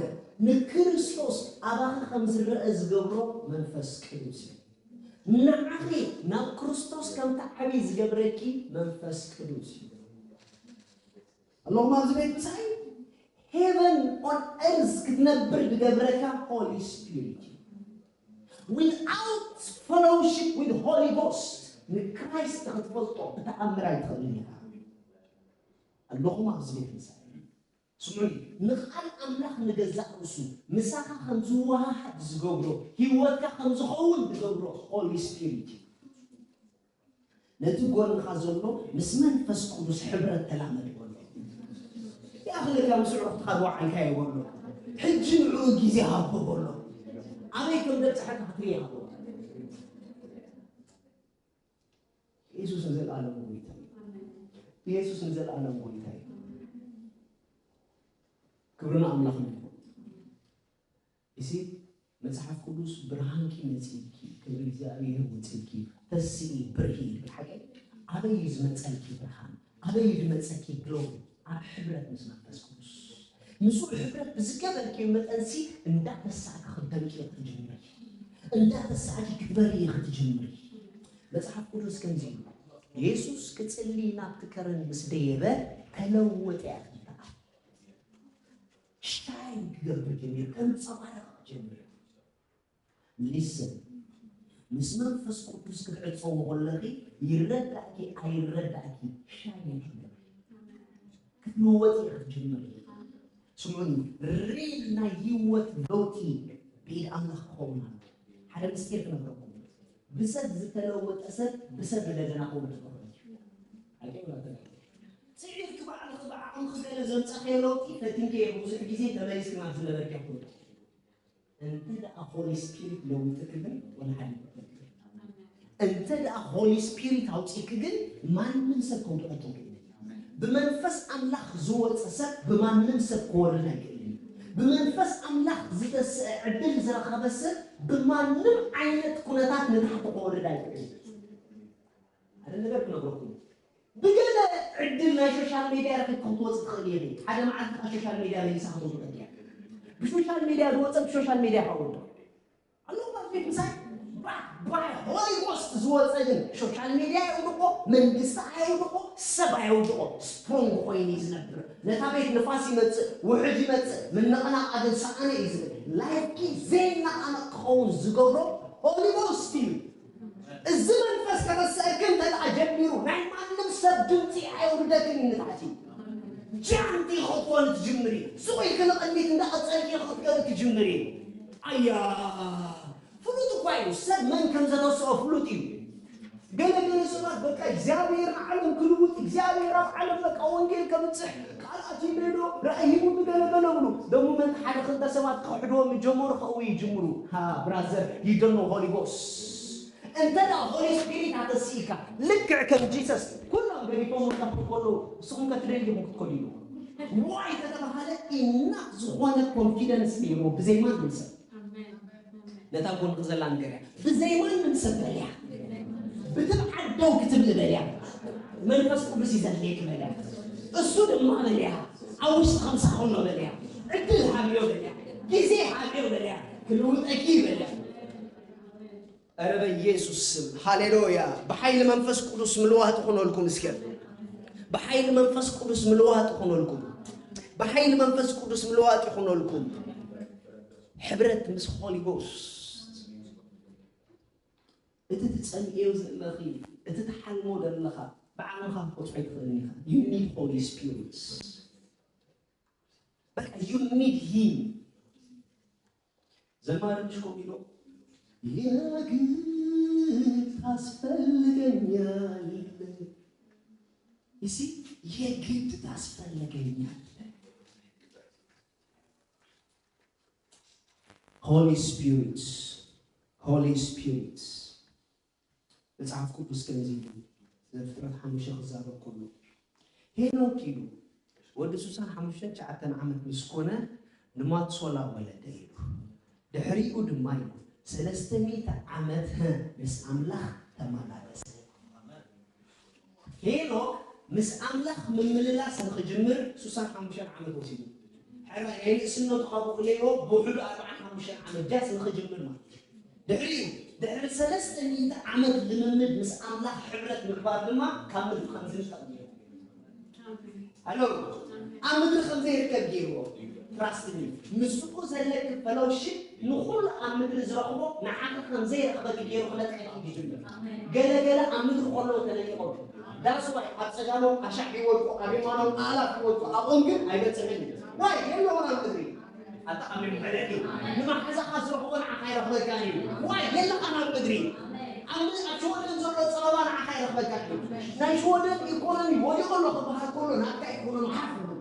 ንክርስቶስ ኣባኺ ከም ዝረአ ዝገብሮ መንፈስ ቅዱስ እዩ። ንዓኺ ናብ ክርስቶስ ከም ትዓብዪ ዝገብረኪ መንፈስ ቅዱስ እዩ። ኣለኹም ኣብዚ ቤት ምሳይ? ሄቨን ኦን ኤርዝ ክትነብር ዝገብረካ ሆሊ ስፒሪት እዩ። Without fellowship with Holy Ghost ንክራይስት ክትፈልጦ ብተኣምር ኣይትኽእልን ኢኻ። ኣለኹም ኣብዚ ቤት ምሳይ? ስምዑኒ፣ ንቓል ኣምላኽ ንገዛእ ርእሱ ምሳኻ ከም ዝወሃሃድ ዝገብሮ፣ ህይወትካ ከም ዝኸውን ዝገብሮ ሆሊ ስፒሪት እዩ። ነቲ ጎንኻ ዘሎ ምስ መንፈስ ቅዱስ ሕብረት ተላመድ በሎ። ይኣኽለካ፣ ምስ ኣዕሩኽትኻ ዝወዓልካዮ በሎ። ሕጂ ንዕኡ ግዜ ሃቦ በሎ። ኣበይ ከም ዘብጽሐካ ክትርኢ ሃቦ። ኢየሱስ ንዘለኣለም ጎይታ እዩ። ኢየሱስ ንዘለኣለም ጎይታ እዩ። ክብሪ ንኣምላኽ ይኹን። እሲ መጽሓፍ ቅዱስ ብርሃንኪ መጺእኪ፣ ክብሪ እግዚኣብሔር ወጺእኪ፣ ተስኢ ብርሂ ይብል። ሓቂ? ኣበይ እዩ ዝመጸልኪ ብርሃን? ኣበይ እዩ ዝመጸኪ ግሎሪ? ኣብ ሕብረት ምስ መንፈስ ቅዱስ። ምስኡ ሕብረት ብዝገበርኪዮ መጠንሲ እንዳተሳእኪ ክትደምቂ ኢኺ ትጅምሪ። እንዳተሳእኪ ክትበሪ ኢኺ ትጅምሪ። መጽሓፍ ቅዱስ ከምዚ እዩ። የሱስ ክጽሊ ናብቲ ከረን ምስ ደየበ ተለወጠ እያ ትብል። ሻይን ክገብር ጀሚሩ፣ ከንጸባርቕ ጀሚሩ። ሊስን፣ ምስ መንፈስ ቅዱስ ክትዕጸዊ ከለኺ ይረዳእኪ ኣይረዳእኪ ሻይን ክገብር ክትልወጢ ክትጅምሪ። ስምዑኒ፣ ሪል ናይ ህይወት ለውጢ ብኢድ ኣምላኽ ክኸውን ኣሎ። ሓደ ምስጢር ክነግረኩም። ብሰብ ዝተለወጠ ሰብ ብሰብ እንደገና ክወልድ ክኽእል እዩ። ኣይገባትን። ስዒርኪ ባዕልኺ ብዓቕሚ ዓቕምኺ ገለ ዘምጻእካዮ ለውጢ ፈቲንክዮ ብዙሕ ግዜ ተመሊስኪ ናብ ዝነበርክዮ ኩነታት። እንተ ደኣ ሆሊ ስፒሪት ለውጥኪ ግን ወላ ሓደ ኣይትፈልጥን። እንተ ደኣ ሆሊ ስፒሪት ኣውጺእኪ ግን ማንም ሰብ ከውድቐኪ ኣይክእልን። ብመንፈስ ኣምላኽ ዝወጸ ሰብ ብማንም ሰብ ክወርድ ኣይክእልን። ብመንፈስ ኣምላኽ ዝተስአ ዕድል ዝረኸበ ሰብ ብማንም ዓይነት ኩነታት ንታሕቲ ክወርድ ኣይክእልን። ሓደ ነገር ክነግረኩም። ብገለ ዕድል ናይ ሶሻል ሜድያ ረኺብኪ ክትወጽእ ትኽእሊ ኢኺ። ሓደ መዓልቲ ካብ ሶሻል ሜድያ መሊሳ ክትወጽእ እያ። ብሶሻል ሜድያ ዝወጸ ብሶሻል ሜድያ ክወርድ ኣለዎ ማለት ምሳይ ባይ ሆሊ ጎስት ዝወጸ ግን ሶሻል ሜድያ የውድቆ፣ መንግስቲ ኣየውድቆ፣ ሰብ ኣየውድቆ። ስትሮንግ ኮይኑ እዩ ዝነብር። ነታ ቤት ንፋስ ይመጽእ፣ ውሕጅ ይመጽእ፣ ምንቕናቕ ግን ሰኣነ እዩ ዝብል። ላይፍኪ ዘይነቓነቕ ክኸውን ዝገብሮ ሆሊ ጎስት እዩ። እዚ መንፈስ ከተስአኪ እንተ ደኣ ጀሚሩ ናይ ማንም ሰብ ድምፂ ኣየውርደክን እዩ ንታሕቲ። ጃንቲ ክትኮኒ ትጅምሪ። ስቕ ኢልኪ ንቕድሚት እንዳቐፀልኪ ክትከዲ ትጅምሪ። ኣያ ፍሉጥ እኳ እዩ፣ ሰብ መን ከም ዘተስኦ ፍሉጥ እዩ። ገለ ገለ ሰባት በቃ እግዚኣብሔር ንዓለም ክልውጥ፣ እግዚኣብሔር ኣብ ዓለም በቃ ወንጌል ከምፅሕ ቃል ኣትዩለይ ዶ ራእይ ሂቡ ብገለ ገለ ብሉ። ደሞ መን ሓደ ክልተ ሰባት ክሕድዎም ይጀመሩ፣ ከእው ይጅምሩ። ሃ ብራዘር፣ you don't know Holy Ghost። እንተ ደኣ ሆሊ ስፒሪት ኣተሲእካ ልክዕ ከም ጂሰስ ኩሎም ገዲፎም ወጣ ክትከሉ ንስኹም ከ ትደልዩ ክትከሉ ኢሉ ዋይ ከተባሃለ ኢናፍ ዝኾነ ኮንፊደንስ ነይርዎ ብዘይ ማንም ሰብ። ነታ ጎንኺ ዘላ ንገርያ። ብዘይ ማንም ሰብ በልያ። ብትብዓት ደው ክትብሊ በልያ። መንፈስ ቅዱስ ይዘድልየኪ በልያ። እሱ ድማ በልያ። ኣብ ውሽጢ ከምሳ ኮኖ በልያ። ዕድል ሃብዮ በልያ። ግዜ ሃብዮ በልያ። ክልውጠኪ በልያ። ኧረ በኢየሱስ ስም ሃሌሉያ። ብሓይሊ መንፈስ ቅዱስ ምልዋጥ ይኹነልኩም። እስከ ብሓይሊ መንፈስ ቅዱስ ምልዋጥ ይኹነልኩም። ብሓይሊ መንፈስ ቅዱስ ምልዋጥ ይኹነልኩም። ሕብረት ምስ ሆሊ ጎስት። እቲ ትጸምእዮ ዘለኺ፣ እቲ ትሓልሞ ዘለኻ ብዓቕምኻ ክትቆጽዖ ኣይትኽእልን ኢኻ። You need Holy Spirit። በቃ you need him። ዘማሪ ምሽ ኮሚሎ የግድ ታስፈልገኛለህ። You see የግድ ታስፈልገኛለህ። Holy Spirit, Holy Spirit። መጽሓፍ ቅዱስ ከምዚ ኢሉ ዘፍጥረት ሓሙሽተ ክዛረብ ከሎ ሄኖክ ኢሉ ወዲ ሱሳን ሓሙሽተ ትሽዓተ ዓመት ምስ ኮነ ንማትሶላ ወለደ ኢሉ። ድሕሪኡ ድማ ኢሉ ሰለስተ ሚእቲ ዓመት ምስ ኣምላኽ ተመላለሰ። ሄኖክ ምስ ኣምላኽ ምምልላስ ንኽጅምር ሱሳን ሓሙሽተ ዓመት ወሲዱ። ሕራይ ናይ ንእስነቱ ካብ ክእለይዎ ብውሕዱ ኣርባዓን ሓሙሽተን ዓመት ጃስ ንኽጅምር ማለት እዩ። ድሕሪኡ ድሕሪ ሰለስተ ሚእቲ ዓመት ልምምድ ምስ ኣምላኽ ሕብረት ምግባር ድማ ካብ ምድሪ ከም ዝንጠቕ ገይሩ። ሃሎ ኣብ ምድሪ ከም ዘይርከብ ገይርዎ። ትራስት ሚ ምስኡ ዘለኪ ፈሎውሺፕ ንኹሉ ኣብ ምድሪ ዝረኽቦ ንዓኺ ከም ዘይረኽበኪ ገይሩ ክነጥዕኪ ይጅምር። ገለ ገለ ኣብ ምድሪ ከለዉ ተነቂቖም ዳስዋይ ኣብ ጸጋሞም ኣሻዕ ይወድቁ፣ ኣብ የማኖም ኣእላፍ ይወድቁ፣ ኣብኦም ግን ኣይበጽሕን እዩ። ዋይ የለውን ኣብ ምድሪ። ኣታ ኣሜን በለኒ። ንመሓዛኻ ዝረኽቦ ንዓኻ ይረኽበካ እዩ። ዋይ የለኻን ኣብ ምድሪ። ኣብ ኣብ ሽወደን ዘሎ ጸበባ ንዓኻ ይረኽበካ እዩ። ናይ ሽወደን ኢኮኖሚ ወዲቑ ኣሎ ክበሃል ከሎ ናትካ ኢኮኖሚ ሓፍ ይብል።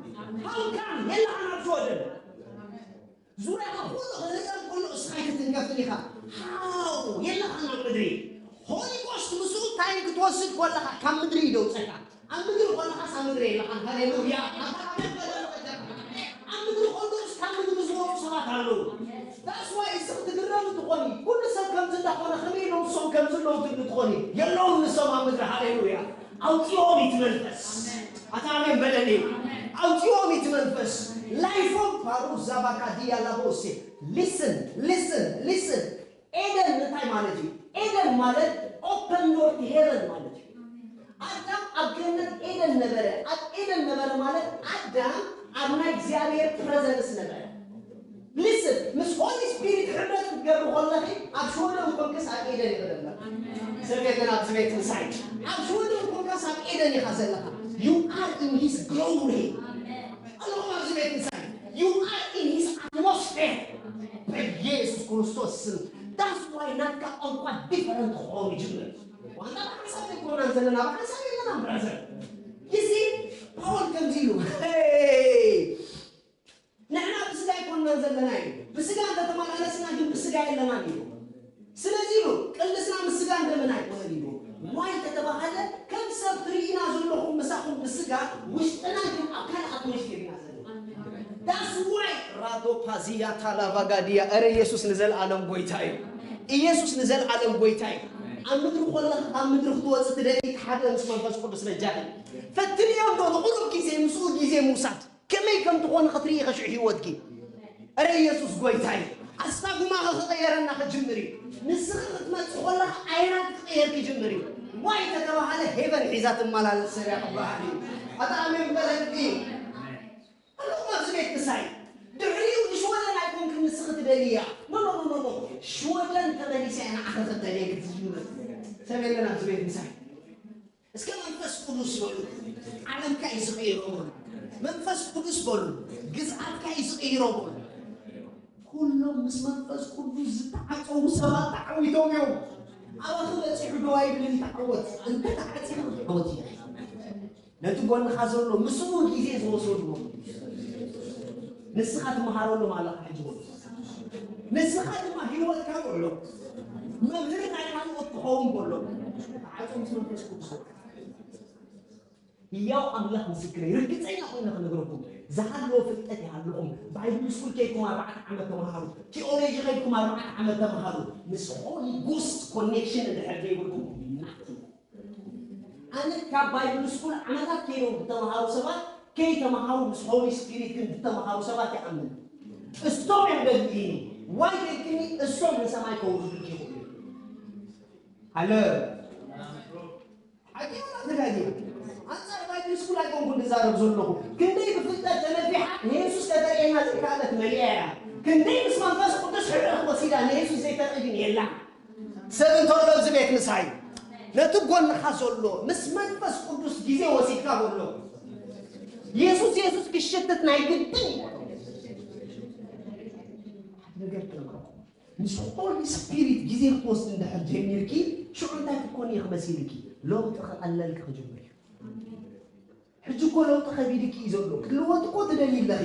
ሃው ካም የለኻን ኣብ ሽወደን። ዙርያኻ ኩሉ ክህረም ከሎ እስኻ ኣይክትንከፍን ኢኻ። ሃው የለኻን ኣብ ምድሪ። ሆሊ ጎስት ምስኡ ታይም ክትወስድ ከለኻ ካብ ምድሪ እዩ ደውፀካ። ኣብ ምድሪ ከለኻስ ኣብ ምድሪ የለኻን። ሃሌሉያ። ኣታ ኣሜን በል ኣለኻ። ኣብ ምድሪ ከለኹስ ካብ ምድሪ ዝወፁ ሰባት ኣለዉ። That's why እዚ ክትግረም እንትኾኒ ኩሉ ሰብ ከምዚ እንዳኾነ ከመይ ኢሎም ንሶም ከምዚ ኣለዉ ትብሊ ትኾኒ። የለውን ንሶም ኣብ ምድሪ። ሃሌሉያ። ኣውፅኦም እቲ መንፈስ። ኣታ ኣሜን በለኒ። ኣውፅኦም እቲ መንፈስ። ላይፎም ፓሩ ዛባካ ዲያ ላቦሴ። Listen, listen, listen. ኤደን እንታይ ማለት እዩ? ኤደን ማለት ኦፐን ዶር ቱ ሄቨን ማለት እዩ። ኣዳም ኣብ ገነት ኤደን ነበረ። ኣብ ኤደን ነበረ ማለት ኣዳም ኣብ ናይ እግዚኣብሔር ፕረዘንስ ነበረ። ሊስን ምስ ሆሊ ስፒሪት ሕብረት ክትገብሪ ከለኺ ኣብ ሽወደን ኮንክስ ኣብ ኤደን ይኽደና። ሰብ የለን ኣብዚ ቤት ምሳይ ኣብ ሽወደን ኮንካስ ኣብ ኤደን ኢኻ ዘለኻ። You are in his glory። ኣለኹም ኣብዚ ቤት ምሳይ You are in his atmosphere። በኢየሱስ ክርስቶስ ስም that's why ናትካ ቋንቋ ዲፈረንት ክኸውን ይጅምር። ዋና ብሓንሳብ ኣይኮናን ዘለና ብሓንሳብ የለና ብራዘር። You see ፓወር ከምዚ ኢሉ፣ "ሄይ፣ ንሕና ብስጋ ኣይኮንናን ዘለና" ኢሉ። "ብስጋ እንተተመላለስና ግን ብስጋ የለናን" ኢሉ። ስለዚ ኢሉ፣ "ቅልስና ምስ ስጋን ደምን ኣይኮነን" ኢሉ። ዋይ ተተባሃለ፣ ከም ሰብ ትርኢና ዘለኹም ምሳኹም ብስጋ፣ ውሽጥና ግን ኣብ ካልእ ኣትሞስፌር ኢና ዘለና። That's why ራዶ ፓዚያ ታላቫጋዲያ፣ እረ ኢየሱስ ንዘለኣለም ጎይታ እዩ። ኢየሱስ ንዘለኣለም ጎይታ እዩ። ኣብ ምድሪ ኮለኻ፣ ኣብ ምድሪ ክትወጽእ ትደሊ፣ ሓደ ምስ መንፈስ ቅዱስ በጃኺ። ፈትንዮ እንዶ ንቑሩብ ግዜ ምስኡ ግዜ ምውሳድ። ከመይ ከም ትኾኒ ክትርኢ ኢኺ ሽዑ ህይወትኪ። እረ ኢየሱስ ጎይታ እዩ። ኣስታጉማኺ ክቕየረና ክጅምር እዩ። ንስኺ ክትመጽእ ኮለኻ ኣየራት ክቕየር ክጅምር እዩ። ዋይ ተተባሃለ ሄቨን ሒዛ ትመላለስ ሰብ እያ ክበሃል እዩ። ኣታ ኣሜን በለኒ። ኣለኹም ኣብዚ ቤት ምሳይ። ድሕሪኡ ንሽወደን ኣይኮንክን ንስኺ ትደልያ። ኖ፣ ኖ፣ ኖ፣ ኖ፣ ኖ። ሽወደን ተመሊሳ እያ ንዓኺ ተደልየኪ ትጅምር። ሰብ የለን ኣብዚ ቤት ምሳይ። እስከ መንፈስ ቅዱስ በሉ። ዓለምካ እዩ ዝቕይሮ በሉ። መንፈስ ቅዱስ በሉ። ግዝኣትካ እዩ ዝቕይሮ በሉ። ኩሎም ምስ መንፈስ ቅዱስ ዝተዓጸዉ ሰባት ተዓዊቶም እዮም። ኣባኺ በጺሑ ዶ ኣይብልን፣ ይተዓወት። እንተ ተዓጺኻ ክትዓወት ኢኻ። ነቲ ጎንኻ ዘሎ ምስኡ ግዜ ዝወሰድዎ ንስኻ ትመሃረሉ ኣለኻ። ሕጂ በሉ። ንስኻ ድማ ህይወትካ በሎ። መምህር ናይ ካልኦት ክኸውን በሎ። ተዓጾ ምስ መንፈስ ቅዱስ። ህያው ኣምላኽ ምስክረይ፣ ርግጸኛ ኮይነ ክነግረኩም፣ ዝሃለወ ፍልጠት ይሃልኹም። ባይብል ስኩል ከይድኩም ኣርባዕተ ዓመት ተምሃሩ፣ ቲኦሎጂ ከይድኩም ኣርባዕተ ዓመት ተምሃሩ። ምስ ሆሊ ጎስት ኮኔክሽን እንድሕር ዘይብልኩም፣ ኣነ ካብ ባይብል ስኩል ዓመታት ከይዶም ዝተምሃሩ ሰባት ከይተምሃሩ፣ ምስ ሆሊ ስፒሪት ግን ዝተምሃሩ ሰባት ይኣምን። እስቶም እዮም ደልድልኒ። ዋይ ደልድልኒ፣ እሶም ንሰማይ ከውርዱልኪ ይኽእሉ። ሃሎ። ሓቂ ወላ ተጋጊ? ኣንጻር ባይብል ስኩል ኣይኮንኩን ዝዛረብ ዘለኹ። ክንደይ ብፍልጠት ተነፊሓ ንየሱስ ከተርእየና ዘይከኣለት መሊኣ እያ። ክንደይ ምስ መንፈስ ቅዱስ ሕርኽ ወሲዳ ንየሱስ ዘይተርኢ ግን የላን። ሰብ እንተሎ ኣብዚ ቤት ምሳይ፣ ነቲ ጎንኻ ዘሎ ምስ መንፈስ ቅዱስ ግዜ ወሲድካ በሎ። የሱስ፣ የሱስ ክሽትት ናይ ግድን እዩ። ሓደ ነገር ክነግረኩም። ምስ ሆሊ ስፒሪት ግዜ ክትወስድ እንድሕር ጀሚርኪ፣ ሽዑ እንታይ ክትኮኒ ኢኺ መሲልኪ? ለውጢ ክቐለልኪ ክጅምር እዩ። ሕጂ እኮ ለውጢ ከቢድኪ እዩ ዘሎ። ክትልወጢ እኮ ትደሊ ኣለኺ።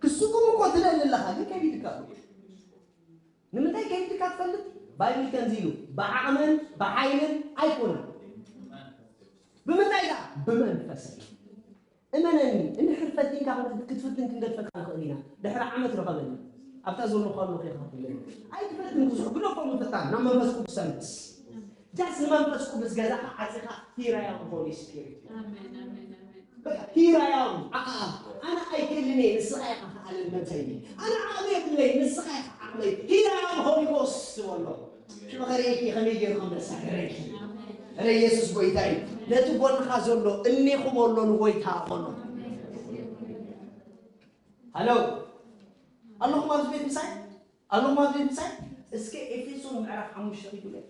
ክትስጉም እኮ ትደሊ ኣለኻ፣ ግን ከቢድካ ኣሎ። ንምንታይ ከቢድካ ትፈልጥ? ባይብል ከምዚ ኢሉ፣ "ብዓቕምን ብሓይልን ኣይኮነን። ብምንታይ ደኣ? ብመንፈስ እዩ." እመነኒ፣ እንድሕር ፈቲንካ ክትፍትን ክንገድፈካ ንኽእል ኢና። ድሕሪ ዓመት ርኸበኒ። ኣብታ ዘለኹ ኣለኹ ኢኻ ትብለኒ። ኣይትፈትን ብዙሕ፣ ግደፎ ምፍታን፣ ናብ መንፈስ ቅዱስ ተመለስ። ጃስ ንመንፈስ ቅዱስ ገዛኻ ዓጺኻ፣ here I am Holy Spirit። ኣሜን፣ ኣሜን፣ ኣሜን። በቃ፣ here I am። ኣኣ፣ ኣነ ኣይክእልን እየ፣ ንስኻ ኢኻ ከኣልን መተይ። ኣነ ዓቕሚ የብለይ፣ ንስኻ ኢኻ ዓቕመይ። Here I am Holy Ghost በሎ። ሽዑ ከርእየኪ ከመይ ገይሩ ከም ዘሳግረኪ። ኣረ ኢየሱስ ጎይታ እዩ። ነቲ ጎንኻ ዘሎ እኔኹ በሎ ንጎይታ በሎ። ሃሎ፣ ኣለኹም ኣብዚ ቤት ምሳይ? ኣለኹም ኣብዚ ቤት ምሳይ? እስከ ኤፌሶን ምዕራፍ ሓሙሽተ ሒዙለይ።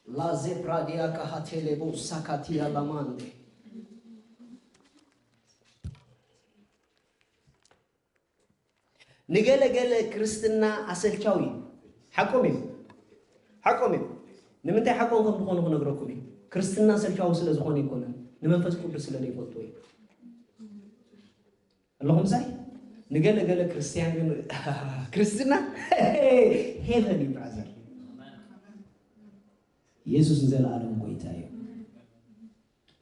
ላዜ ፕራዲያ ካሃቴሌቦ ሳካቲያ ላማንዴ። ንገለ ገለ ክርስትና ኣሰልቻዊ እዩ። ሓቆም እዮም። ሓቆም እዮም። ንምንታይ ሓቆም ከም ዝኾኑ ክነግረኩም እዩ። ክርስትና ኣሰልቻዊ ስለ ዝኾነ ኣይኮነን። ንመንፈስ ቅዱስ ስለ ዘይፈልጥዎ እዩ። ኣለኹም ምሳይ? ንገለ ገለ ክርስትያን ግን ክርስትና ሄቨን እዩ ብራዘር። ኢየሱስ ንዘለኣለም ጎይታ እዩ።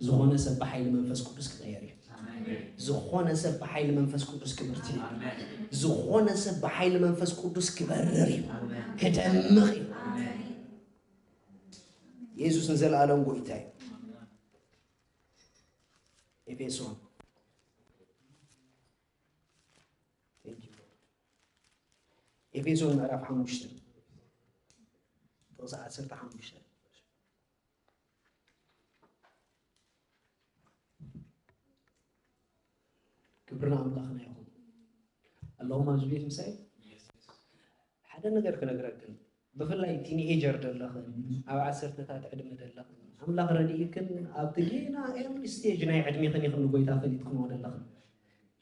ዝኾነ ሰብ ብሓይሊ መንፈስ ቅዱስ ክቐየር እዩ። ዝኾነ ሰብ ብሓይሊ መንፈስ ቅዱስ ክብርቲ እዩ። ዝኾነ ሰብ ብሓይሊ መንፈስ ቅዱስ ክበርር እዩ። ክደምቕ እዩ። ኢየሱስ ንዘለኣለም ጎይታ እዩ። ኤፌሶን። Thank you, Lord. ኤፌሶን ምዕራፍ ሓሙሽተ ጥቕሲ ዓሰርተ ሓሙሽተ። ክብሪ ንኣምላኽና ይኹን። ኣለኹም ኣብዚ ቤት ምሳይ? ሓደ ነገር ክነግረክን፣ ብፍላይ ቲንኤጀር ዘለኽን፣ ኣብ ዓሰርተታት ዕድመ ዘለኽን፣ ኣምላኽ ረድኢክን ኣብቲ ጌና ኤርሊ ስቴጅ ናይ ዕድሜኽን ኢኽን ንጎይታ ፈሊጥክንዎ ዘለኽን።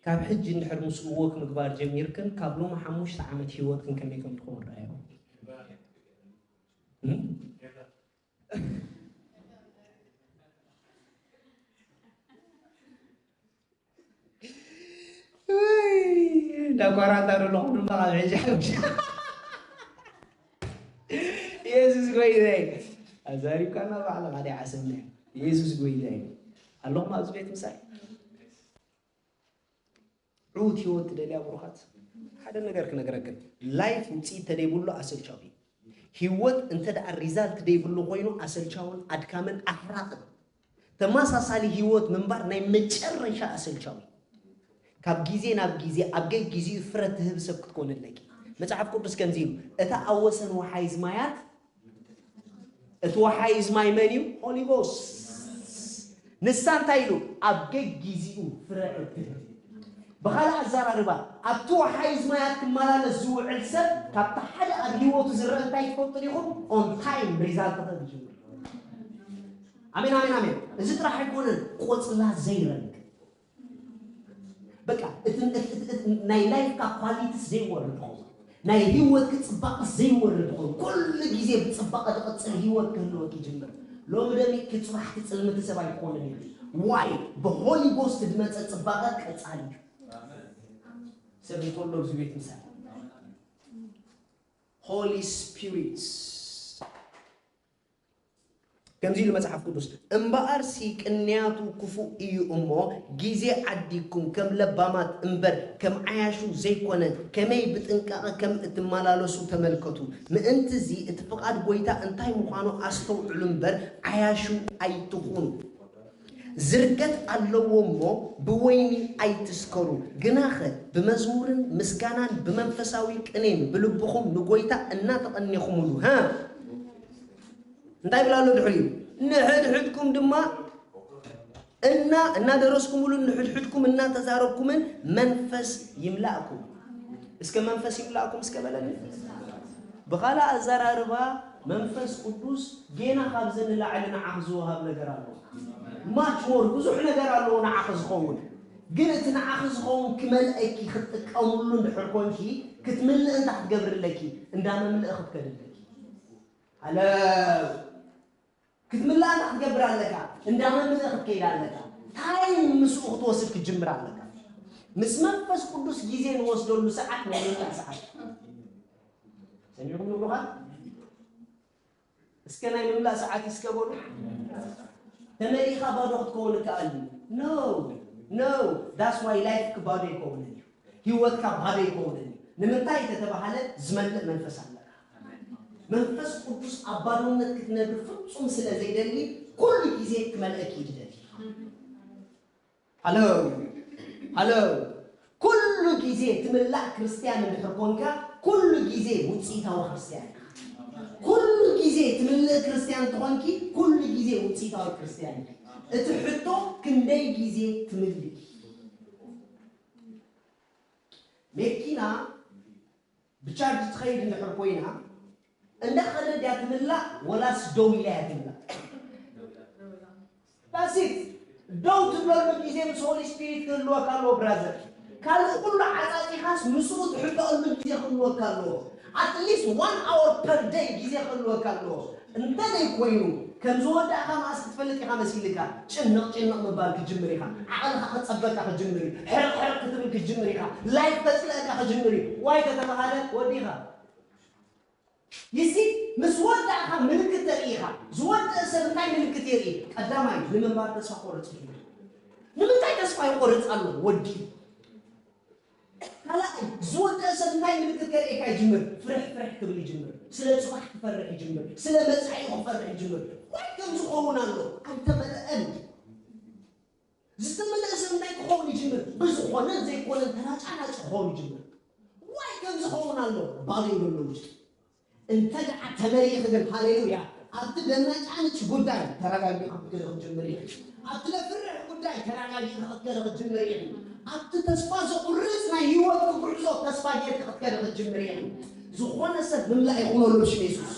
ካብ ሕጂ እንድሕር ምስኡ ወክ ምግባር ጀሚርክን፣ ካብ ሎሚ ሓሙሽተ ዓመት ህይወትክን ከመይ ከም ትኾን ረኣዮ። እም? እም? እንዳኳራንታ ደሎ ኩሉ ካብ ሕጂ ሓውሽ። ኢየሱስ ጎይታይ ኣዛሪብካና ባዕልኻ ዲያ ዓሰብና። ኢየሱስ ጎይታይ ኣለኹም ኣብዚ ቤት ምሳይ። ዕዉት ህይወት ትደልያ ብሩኻት፣ ሓደ ነገር ክነግረክን፣ ላይፍ ውፅኢት ተደይብሉ ኣሰልቻዊ እዩ። ህይወት እንተ ደኣ ሪዛልት ደይብሉ ኮይኑ ኣሰልቻውን ኣድካምን ኣሕራቕን። ተመሳሳሊ ህይወት ምንባር ናይ መጨረሻ ኣሰልቻዊ። ካብ ግዜ ናብ ግዜ ኣብ ገይ ግዜኡ ፍረ ትህብ ሰብ ክትኮን ኣለኪ። መጽሓፍ ቅዱስ ከምዚ ኢሉ፣ እታ ኣብ ወሰን ወሓይዝ ማያት፣ እቲ ወሓይዝ ማይ መን እዩ? ሆሊ ጎስት። ንሳ እንታይ ኢሉ? ኣብ ገይ ግዜኡ ፍረ እትህብ። ብኻልእ ኣዘራርባ፣ ኣብቲ ወሓይዝ ማያት ክመላለስ ዝውዕል ሰብ ካብቲ ሓደ ኣብ ህይወቱ ዝረአ እንታይ ትፈልጡ ዲኹም? ኦን ታይም ሪዛልት ተተብጅ። ኣሜን፣ ኣሜን፣ ኣሜን። እዚ ጥራሕ ኣይኮነን፣ ቆጽላ ዘይረግፍ። በቃ እቲ፣ እቲ፣ እቲ፣ እቲ ናይ ላይፍካ ኳሊቲስ ዘይወርድ ኸውን፣ ናይ ህይወትክ ጽባቐስ ዘይወርድ ኸውን፣ ኩሉ ግዜ ብጽባቐ ትቕጽል ህይወት ክህልወክ ይጅምር። ሎሚ ደሚቅኪ ጽባሕ ትጽልምቲ ሰብ ኣይኮነን ኢሉ። ዋይ? ብሆሊ ጎስት ዝመጸ ጽባቐ ቀጻሊ እዩ። ሰብ ይፈሎ ኣብዚ ቤት ምሳሌ ሆሊ ስፒሪት ከምዚ ኢሉ መጽሓፍ ቅዱስ፣ እምበኣርሲ ቅንያቱ ክፉእ እዩ እሞ፣ ግዜ ዓዲግኩም ከም ለባማት እምበር ከም ዓያሹ ዘይኮነ፣ ከመይ ብጥንቃቐ ከም እትመላለሱ ተመልከቱ። ምእንትዚ እቲ ፍቓድ ጐይታ እንታይ ምዃኑ ኣስተውዕሉ እምበር፣ ዓያሹ ኣይትኹኑ። ዝርገት ኣለዎ እሞ፣ ብወይኒ ኣይትስከሩ፣ ግናኸ ብመዝሙርን ምስጋናን ብመንፈሳዊ ቅኔን ብልብኹም ንጐይታ እናተቐኔኹምሉ። ሃ? እንታይ ይብል ኣሎ ድሕሪኡ? ንሕድሕድኩም ድማ እና እናደረስኩምሉን ንሕድሕድኩም እናተዛረብኩምን መንፈስ ይምላእኩም። እስከ መንፈስ ይምላእኩም እስከ በለኒ። ብኻልእ ኣዘራርባ መንፈስ ቅዱስ ጌና ካብዚ ንላዕሊ ንዓኽ ዝወሃብ ነገር ኣሎ። ማች ሞር ብዙሕ ነገር ኣለዎ ንዓኽ ዝኸውን። ግን እቲ ንዓኽ ዝኸውን ክመልአኪ ክትጥቀምሉ እንድሕር ኮንኪ ክትምልእ እንታይ ክትገብሪ ኣለኪ? እንዳ መምልእ ክትከዲ ኣለኪ። ሃሎ ክትምላእ እንታይ ክትገብር ኣለካ? እንዳ መምልእ ክትከይድ ኣለካ። ታይም ምስኡ ክትወስድ ክትጅምር ኣለካ። ምስ መንፈስ ቅዱስ ግዜ ንወስደሉ ሰዓት ናይ ምምላእ ሰዓት። ሰሚዕኩም ንብሉኻ? እስከ ናይ ምምላእ ሰዓት እስከ በሉ። ተመሊእኻ ባዶ ክትከውን እከኣል እዩ። No, no, that's why ላይፍክ ባዶ ይከውንን እዩ። ህይወትካ ባዶ ይከውንን እዩ። ንምንታይ ተተባሃለ ዝመልእ መንፈስ ኣለካ። መንፈስ ቅዱስ ኣብ ባዶነት ክትነብር ፍጹም ስለ ዘይደሊ ኩሉ ግዜ ክመልአኪ እዩ ዝደሊ። ሃሎ፣ ሃሎ። ኩሉ ግዜ ትምላእ ክርስትያን እንድሕር ኮንካ፣ ኩሉ ግዜ ውፅኢታዊ ክርስትያን ኢኻ። ኩሉ ግዜ ትምልእ ክርስትያን እንተኾንኪ፣ ኩሉ ግዜ ውፅኢታዊ ክርስትያን ኢኻ። እቲ ሕቶ ክንደይ ግዜ ትምልእ? መኪና ብቻርጅ ትኸይድ እንድሕር ኮይና፣ እንዳኸደት ድያ ትምላእ ወላስ ደው ኢላ እያ ትምላእ? That's it። ደው ትብለሉ ግዜ ምስ ሆሊ ስፒሪት ክህልወካ ኣለዎ ብራዘር። ካልእ ኩሉ ዓጻጺኻስ ምስኡ ትሕልቐሉ ግዜ ክህልወካ ኣለዎ። At least one hour per day ግዜ ክህልወካ ኣለዎ። እንተ ደይ ኮይኑ፣ ከም ዝወዳእካ መኣስ ክትፈልጥ ኢኻ መሲልካ። ጭንቕ ጭንቕ ምባል ክጅምር ኢኻ። ዓቐልኻ ክጸበካ ክጅምር እዩ። ሕርቕ ሕርቕ ክትብል ክጅምር ኢኻ። ላይፍ ከጽልአካ ክጅምር እዩ። ዋይ ተተባሃለ ወዲኻ። ይሲ ምስ ወዳእካ ምልክት ተርኢ ኢኻ። ዝወደአ ሰብ እንታይ ምልክት የርኢ? ቀዳማይ ንምንባር ተስፋ ቆርጽ ይጅምር። ንምንታይ ተስፋ ይቆርጽ ኣሎ ወዲ? ካልኣይ ዝወደአ ሰብ እንታይ ምልክት ከርእየካ ይጅምር? ፍርሕ ፍርሕ ክብል ይጅምር። ስለ ጽባሕ ክፈርሕ ይጅምር። ስለ መጻኢኡ ክፈርሕ ይጅምር። ዋይ ከም ዝኸውን ኣሎ ኣይተመልአን። ዝተመልአ ሰብ እንታይ ክኸውን ይጅምር? ብዝኾነ ዘይኮነ ተናጫናጭ ክኸውን ይጅምር። ዋይ ከም ዝኸውን ኣሎ ባዶ ይብሉ ውሽጢ። እንተ ደኣ ተመሊእኺ ግን፣ ሃሌሉያ፣ ኣብቲ ደናጫንጭ ጉዳይ ተረጋጊኺ ክትከዲ ክትጅምሪ ኢኺ። ኣብቲ ዘፍርሕ ጉዳይ ተረጋጊኺ ክትከዲ ክትጅምሪ ኢኺ። ኣብቲ ተስፋ ዘቑርጽ ናይ ህይወትኪ ጉዕዞ ተስፋ ጌርኪ ክትከዲ ክትጅምሪ ኢኺ። ዝኾነ ሰብ ምምላእ ይኹነሉ ብሽም የሱስ።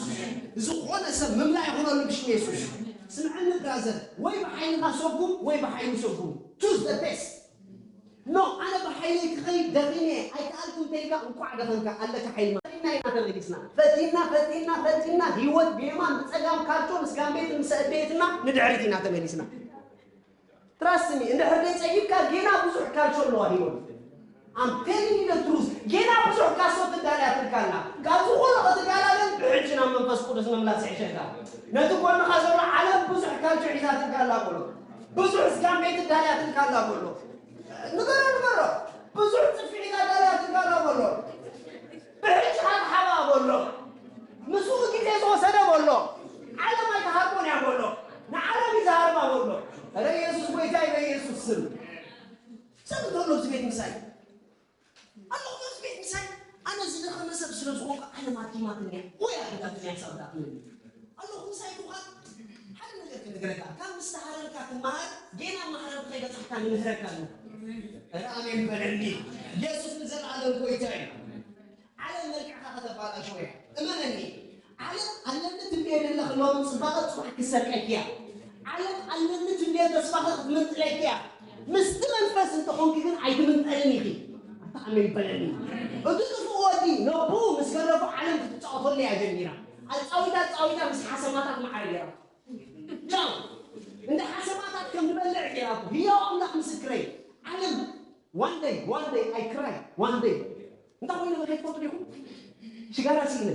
ዝኾነ ሰብ ምምላእ ይኹነሉ ብሽም የሱስ። ስምዐኒ ብራዘር፣ ወይ ብሓይልኻ ሰጉም ወይ ብሓይሉ ሰጉም። Choose the best። ኖ፣ ኣነ ብሓይለይ ክኸይድ ደኺመ እየ፣ ኣይከኣልኩን እንተኢልካ፣ እንኳዕ ደኸምካ፣ ኣለካ ሓይሊ። ፈቲና ኢና ተመሊስና። ፈቲና፣ ፈቲና፣ ፈቲና፣ ህይወት ብየማን ብጸጋም ካልቾ ምስ ጋምቤት ምስ ኣደየትና ንድሕሪት ኢና ተመሊስና። ትራስት ሚ፣ እንድሕር ደይ ጸጊብካ፣ ጌና ብዙሕ ካልቾ ኣለዋ ህይወት። I'm telling you the truth. ጌና ብዙሕ ካሶ ትዳልያትልካ ኣላ። ካብዚ ኩሉ ክትጋላገል ብሕጂ ናብ መንፈስ ቅዱስ ምምላስ ይሕሸካ። ነቲ ጎንኻ ዘሎ ዓለም ብዙሕ ካልቾ ሒዛትልካ ኣላ በሎ። ብዙሕ ስጋምቤ ትዳልያትልካ ኣላ በሎ። ንገሮ ንገሮ። ብዙሕ ጽፍዒት ኣዳልያትልካ ኣላ በሎ። ብሕጂ ሓብሓባ በሎ። ምስኡ ግዜ ዝወሰደ በሎ። ዓለም ኣይትሃርሞን እያ በሎ። ንዓለም እዩ ዝሃርማ በሎ። ረ ኢየሱስ ጎይታ እዩ በኢየሱስ ስም። ሰብ እንተሎ ኣብዚ ቤት ምሳይ ኣለኹ ኣብዚ ቤት ምሳይ ኣነ ዝደኸመ ሰብ ስለ ዝኾንኩ ዓለም ኣቲማትኒ እያ ወይ ኣቲማትኒ እያ ሳብ ትኣምነኒ ኣለኹ ምሳይ ዱኻ ሓደ ነገር ክነግረካ ካብ ምስ ተሃረምካ ትመሃር ጌና መሃረም ከይበጻሕካ ንምህረካ ኣለኹ ረ ኣሜን በለኒ ኢየሱስ ንዘለኣለም ጎይታ እዩ ዓለም መልክዕኻ ከተባላሸው እያ እመነኒ ዓለም ኣለኒ ትብልዮ ዘለኺ ሎሚ ጽባቐ ጽባሕ ክሰርቀኪ እያ ዓለም ኣለኒ ትብልዮ ተስፋኺ ክትምንጥለኪ እያ ምስቲ መንፈስ እንተኾንኪ ግን ኣይትምንጠልን ኢኺ ኣታ ኣሜን በለኒ እቲ ጥፉእ ወዲ ነቡ ምስ ገረፉ ዓለም ክትጫወተሉ እያ ጀሚራ ኣጻዊታ ኣጻዊታ ምስ ሓሰማታት ማዕረ ገይራ ቻው እንደ ሓሰማታት ከም ዝበልዕ ገይራ ህያው ኣምላኽ ምስክረይ ዓለም one day one day I cry one day እንታይ ኮይኑ ከይትፈልጡ ዲኹም ሽጋራ ስኢነ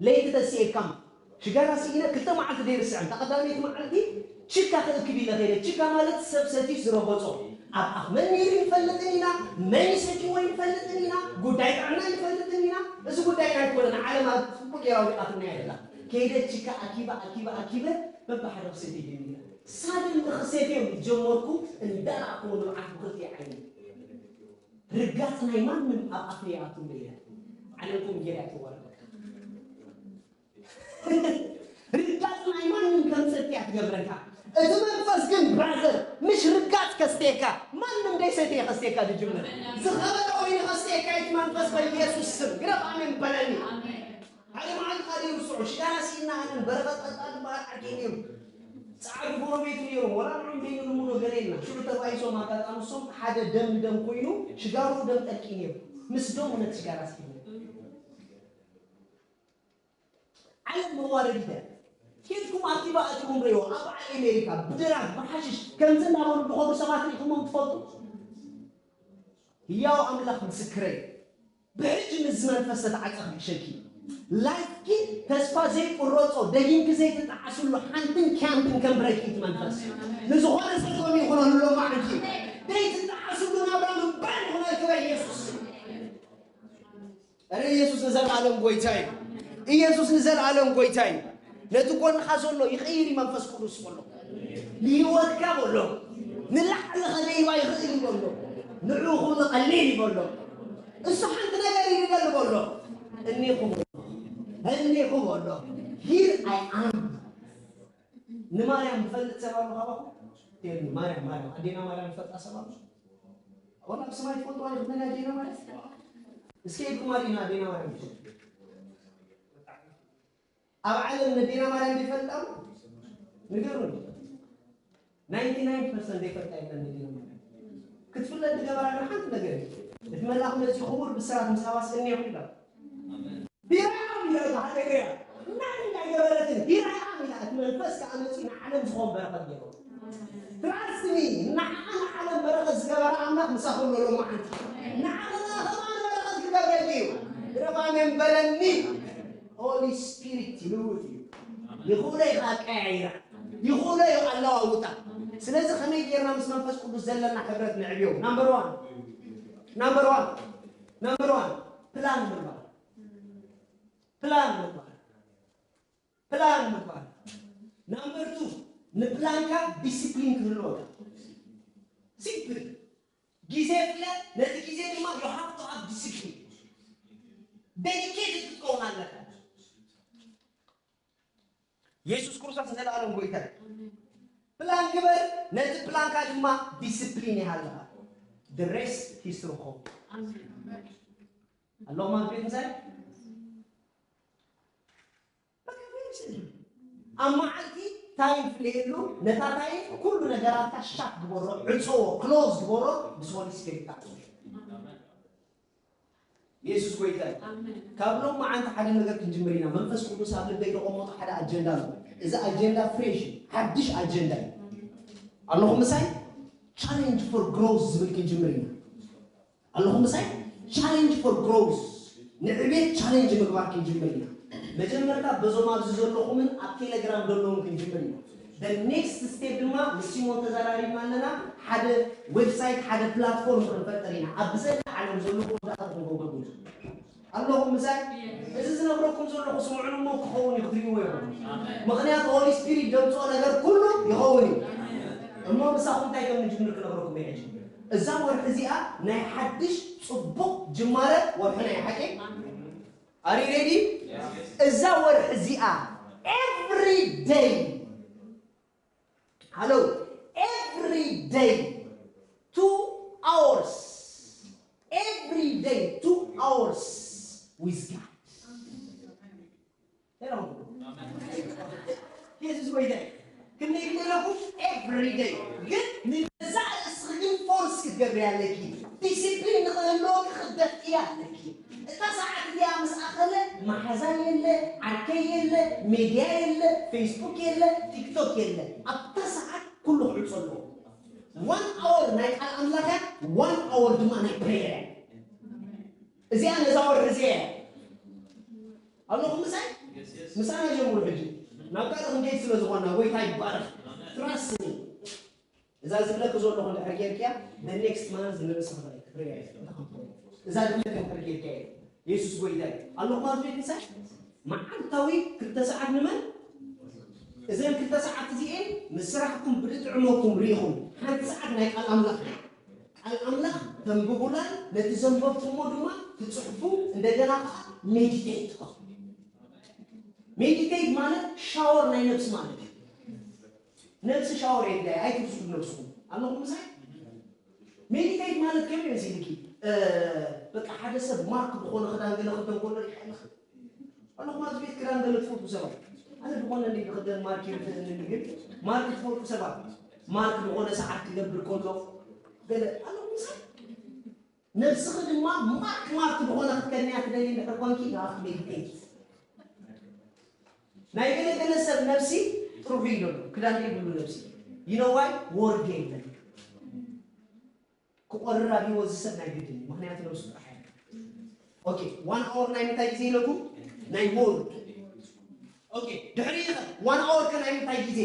ለይቲ ተሲኤካም ሽጋራ ስኢነ ክልተ መዓልቲ ዘይርስዐን እታ ቀዳመይቲ መዓልቲ ችካ ክእክብ ኢለ ከይደ ችካ ማለት ሰብ ሰትዩ ዝረገጾ ኣብ ኣፍ መን ነይሩ ይፈልጥን ኢና መን ይሰትይዎ ይፈልጥን ኢና ጉዳይ ጥዕና ይፈልጥን ኢና እዚ ጉዳይ ኣይኮነን ዓለም ኣብ ጽቡቅ ጌራ ወዲቃትና እያ ዘላ ከይደ ችካ ኣኪበ ኣኪበ ኣኪበ በብሓደ ክሰትየ ጀሚረ ሳድን ክሰትዮም ዝጀመርኩ እንዳረኣክዎ ንብዓት ብክልቲኡ ዓይኒ ርጋጽ ናይ ማንም ኣብ ኣፍየ ኣትውለ ኢለ ዓለምኩም ጌራ እያ ትዋረደካ ርጋጽ ናይ ማንም ከም ሰትያ ትገብረካ እቲ መንፈስ ግን ብራዘር ምሽ ርጋጽ ከስተየካ ማንም ደይ ሰትየ ከስተየካ ድጅምር ዝኸበደ ኮይኑ ከስተየካ እቲ መንፈስ በኢየሱስ ስም ግረፍ ኣሜን በለኒ ሓደ መዓልቲ ካደ ይርስዑ ሽጋራ ስኢና ኣንን በረኸት ቀጣ ዝበሃል ዓዲ ነይሩ ጻዕዱ ጎረቤቱ ነይሩ ወላ ንዑም ደይኑ ልሙዶ ገለ የልና ሽዑ ተባኢሶም ኣጋጣሚ እሶም ሓደ ደም ደም ኮይኑ ሽጋሩ ደም ጠልቂ ነይሩ ምስ ደሙ ነቲ ሽጋራ ስኢና ዓለም መዋረዲት እያ። ኬድኩም ኣኪባ ኣቲኹም ርእይዎ። ኣብ በዓል ኣሜሪካ ብድራግ ብሓሽሽ ከምዚ እናበሉ ዝኸዱ ሰባት ርኢኹሞም ትፈልጡ? ህያው ኣምላኽ ምስክረይ ብሕጂ ምስዚ መንፈስ ተተዓጸ ክሕሸኪ ላይፍኪ ተስፋ ዘይቁረጾ ደጊምኪ ዘይትጠዓስሉ ሓንትን ኪያንትን ከንብረኪ እቲ መንፈስ ንዝኾነ ሰብ ከም ይኹነሉ ሎማዓንቲ ዘይትጠዓስሉ ናብራ ምባል ይኹነልኪ በኢየሱስ ረ ኢየሱስ ንዘለኣለም ጎይታ እዩ። ኢየሱስ ንዘለኣለም ጎይታ እዩ። ነቲ ጎንኻ ዘሎ ይቕይር እዩ መንፈስ ቅዱስ በሎ። ንህይወትካ በሎ። ንላዕሊ ኸደይባ ይኽእል እዩ በሎ። ንዑ ክብሎ ቀሊል እዩ በሎ። እሱ ሓንቲ ነገር ይደሊ በሎ። እኔኹ በሎ። እኔኹ በሎ። Here I am። ንማርያም ዝፈልጥ ሰብ ኣሎ ካባኹም? የለን። ማርያም ማርያም ኣዴና ማርያም ዝፈልጣ ሰብ ኣሎ? ወላ ብስማይ ትፈልጥዋ ዲኹም ነና ኣዴና ማርያም? እስኪ ኢድኩም ኣሪና ኣዴና ማርያም ትፈልጡ? ኣብ ዓለም ነዴና ማርያም ዘይፈልጣ ኣሎ? ንገሩኒ። ናይንቲ ናይን ፐርሰንት ዘይፈልጣ የለን ነዴና ማርያም። ክትፍለጥ ዝገበራ ግን ሓንቲ ነገር እዩ። እቲ መልኣኽ መፂኡ ክቡር ብስራት ምስ ሃባስ እኒኹ ኢላ። ቢራም ይላል ሃሌሉያ ናይ እንዳይገበረትን ቢራም ይላል መንፈስ ከኣ መፂኡ ንዓለም ዝኾን በረኸት ገይሩ ትራስሚ ንዓኻ ንዓለም በረኸት ዝገበረ ኣምላኽ ምሳኹም ሎሎ መዓንቲ ንዓኻ ከማን በረኸት ክገብረልኪ እዩ ረፋሜን በለኒ ሆሊ ስፒሪት ይልውጥ እዩ ይኽእሎ እዩ ኣቀያይራ ይኽእሎ እዩ ኣለዋውጣ ስለዚ ከመይ ጌርና ምስ መንፈስ ቅዱስ ዘለና ሕብረት ንዕብዮ ናምበር ዋን ናምበር ዋን ናምበር ዋን ፕላን ምግባር ፕላን ምግባር ፕላን ምግባር ናምበር ቱ ንፕላንካ ዲስፕሊን ክህልወካ ሲምፕል ግዜ ፍለ ነቲ ግዜ ድማ you have to have discipline dedicated ክትከውን ኣለካ የሱስ ክርስቶስ ንዘለኣለም ጎይታ እዩ ፕላን ግበር ነቲ ፕላንካ ድማ ዲስፕሊን ይሃልኻ the rest history ኾ ኣለኹም ኣብ ቤት ምሳይ ኣብ መዓልቲ ታይም ፍልየሉ ነታ ታይም ኩሉ ነገራትካ ሻት ግበሮ ዕፀዎ ክሎዝ ግበሮ ምስ ሆሊ ስፒሪት የሱስ ጎይታ ካብ ሎም መዓንቲ ሓደ ነገር ክንጅምር ኢና መንፈስ ቅዱስ ኣብ ልበይ ተቐመጡ ሓደ ኣጀንዳ ኣሎ እዚ ኣጀንዳ ፍሬሽ ሓድሽ ኣጀንዳ እዩ ኣለኹም ምሳይ ቻሌንጅ ፎር ግሮዝ ዝብል ክንጅምር ኢና ኣለኹም ምሳይ? Challenge for growth፣ ንዕቤት ቻሌንጅ ምግባር ክንጅምር ኢና። መጀመርታ በዞም ኣብዚ ዘለኹምን ኣብ ቴሌግራም ዘለኹም ክንጅምር ኢና። The next step ድማ ምስ ሲሞን ተዘራሪብና ኣለና። ሓደ ዌብሳይት፣ ሓደ ፕላትፎርም ክንፈጥር ኢና። ኣብ ብዘላ ዓለም ዘለኹም ዳታ ክንጎበጉ ኢና። ኣለኹም ምሳይ? እዚ ዝነግረኩም ዘለኹ ስምዑን እሞ ክኸውን እዩ፣ ክትርእይዎ ይኹን። ምኽንያቱ ሆሊ ስፒሪት ዘምፅኦ ነገር ኩሉ ይኸውን እዩ። እሞ ምሳኹም እንታይ ከም ንጅምር ክነግረኩም እየ ሕጂ። እዛ ወርሒ እዚኣ ናይ ሓድሽ ፅቡቕ ጅማረ ወርሒ ናይ ሓቂ። Are you ready? እዛ ወርሒ እዚኣ every day፣ ሃሎ፣ every day two hours፣ every day two hours with God። የሱስ ጎይታ እዩ። ክንደይ ክብለኩም? Every day። ግን ንዛ ርእስኺ ግን ፎርስ ክትገብሪ ኣለኪ። ዲሲፕሊን ንኽህልወኪ ክትደፍጥያ ኣለኪ። እታ ሰዓት እዚኣ ምስ ኣኸለ መሓዛ የለ፣ ዓርከይ የለ፣ ሜድያ የለ፣ ፌስቡክ የለ፣ ቲክቶክ የለ። ኣብታ ሰዓት ኩሉ ክዕጾ ኣለዎ። ዋን ኣወር ናይ ቃል ኣምላኽ እያ፣ ዋን ኣወር ድማ ናይ ፕሬየር እያ። እዚኣ ነዛ ወርሒ እዚኣ እያ። ኣለኹም ምሳይ? ምሳና ጀምሩ ሕጂ። ናብ ካልእ ክንከይድ ስለ ዝኾንና፣ ጎይታ ይባረኽ። ትራስኒ። እዛ ዝብለኪ ዘለኹ እንድሕር ጌርክያ፣ the next month ንርእስኺ ክትርእያ ኢኺ። እዛ ዝብለኪ እንድሕር ጌርክያ ኢኺ። የሱስ ጎይታ እዩ። ኣለኹም ኣብዚ ቤት ምሳይ? መዓልታዊ ክልተ ሰዓት ንመን? እዘን ክልተ ሰዓት እዚኤን ንስራሕኩም ብዝጥዕመኩም ርኢኹም፣ ሓንቲ ሰዓት ናይ ቃል ኣምላኽ እዩ። ቃል ኣምላኽ ተንብቡላን ነቲ ዘንበብኩሞ ድማ ትጽሕፉ፣ እንደገና ከኣ ሜዲቴት ትኸፍሉ። ሜዲቴት ማለት ሻወር ናይ ነብሲ ማለት እዩ። ነብሲ ሻወር የድልያ፣ ኣይትውስዱ ነብስኹም። ኣለኹም ምሳይ? ሜዲቴት ማለት ከመይ መሲልኪ? እ፣ በቃ ሓደ ሰብ ማርክ ዝኾነ ክዳን ገለ ክደን ከሎ ሪኻ ኣለኹ። ኣለኹም ኣብዚ ቤት ክዳን ገለ ትፈቱ ሰባት። ኣነ ዝኾነ እንደ ክደን ማርክ ይርደእኒ፣ ግን ማርክ ትፈቱ ሰባት። ማርክ ዝኾነ ሰዓት ክገብር ከሎ ገለ ኣለኹም ምሳይ? ነብስኺ ድማ ማርክ ማርክ ዝኾነ ክትከድንያ ትደሊ እንድሕር ኮንኪ፣ you have to meditate። ናይ ገለ ገለ ሰብ ነብሲ ጥርሑ እዩ ዘሎ፣ ክዳን ዘይብሉ ነብሲ። You know why? ወርድ የለን። ክቆርር ኣብ ህይወት ዝሰብ ናይ ግድን እዩ፣ ምኽንያቱ ነብሱ ጥራሕ እያ። ኦኬ፣ ዋን ኣወር ናይ ምንታይ ግዜ ኢለኩም? ናይ ወርድ። ኦኬ፣ ድሕሪ ዋን ኣወር ከ ናይ ምንታይ ግዜ?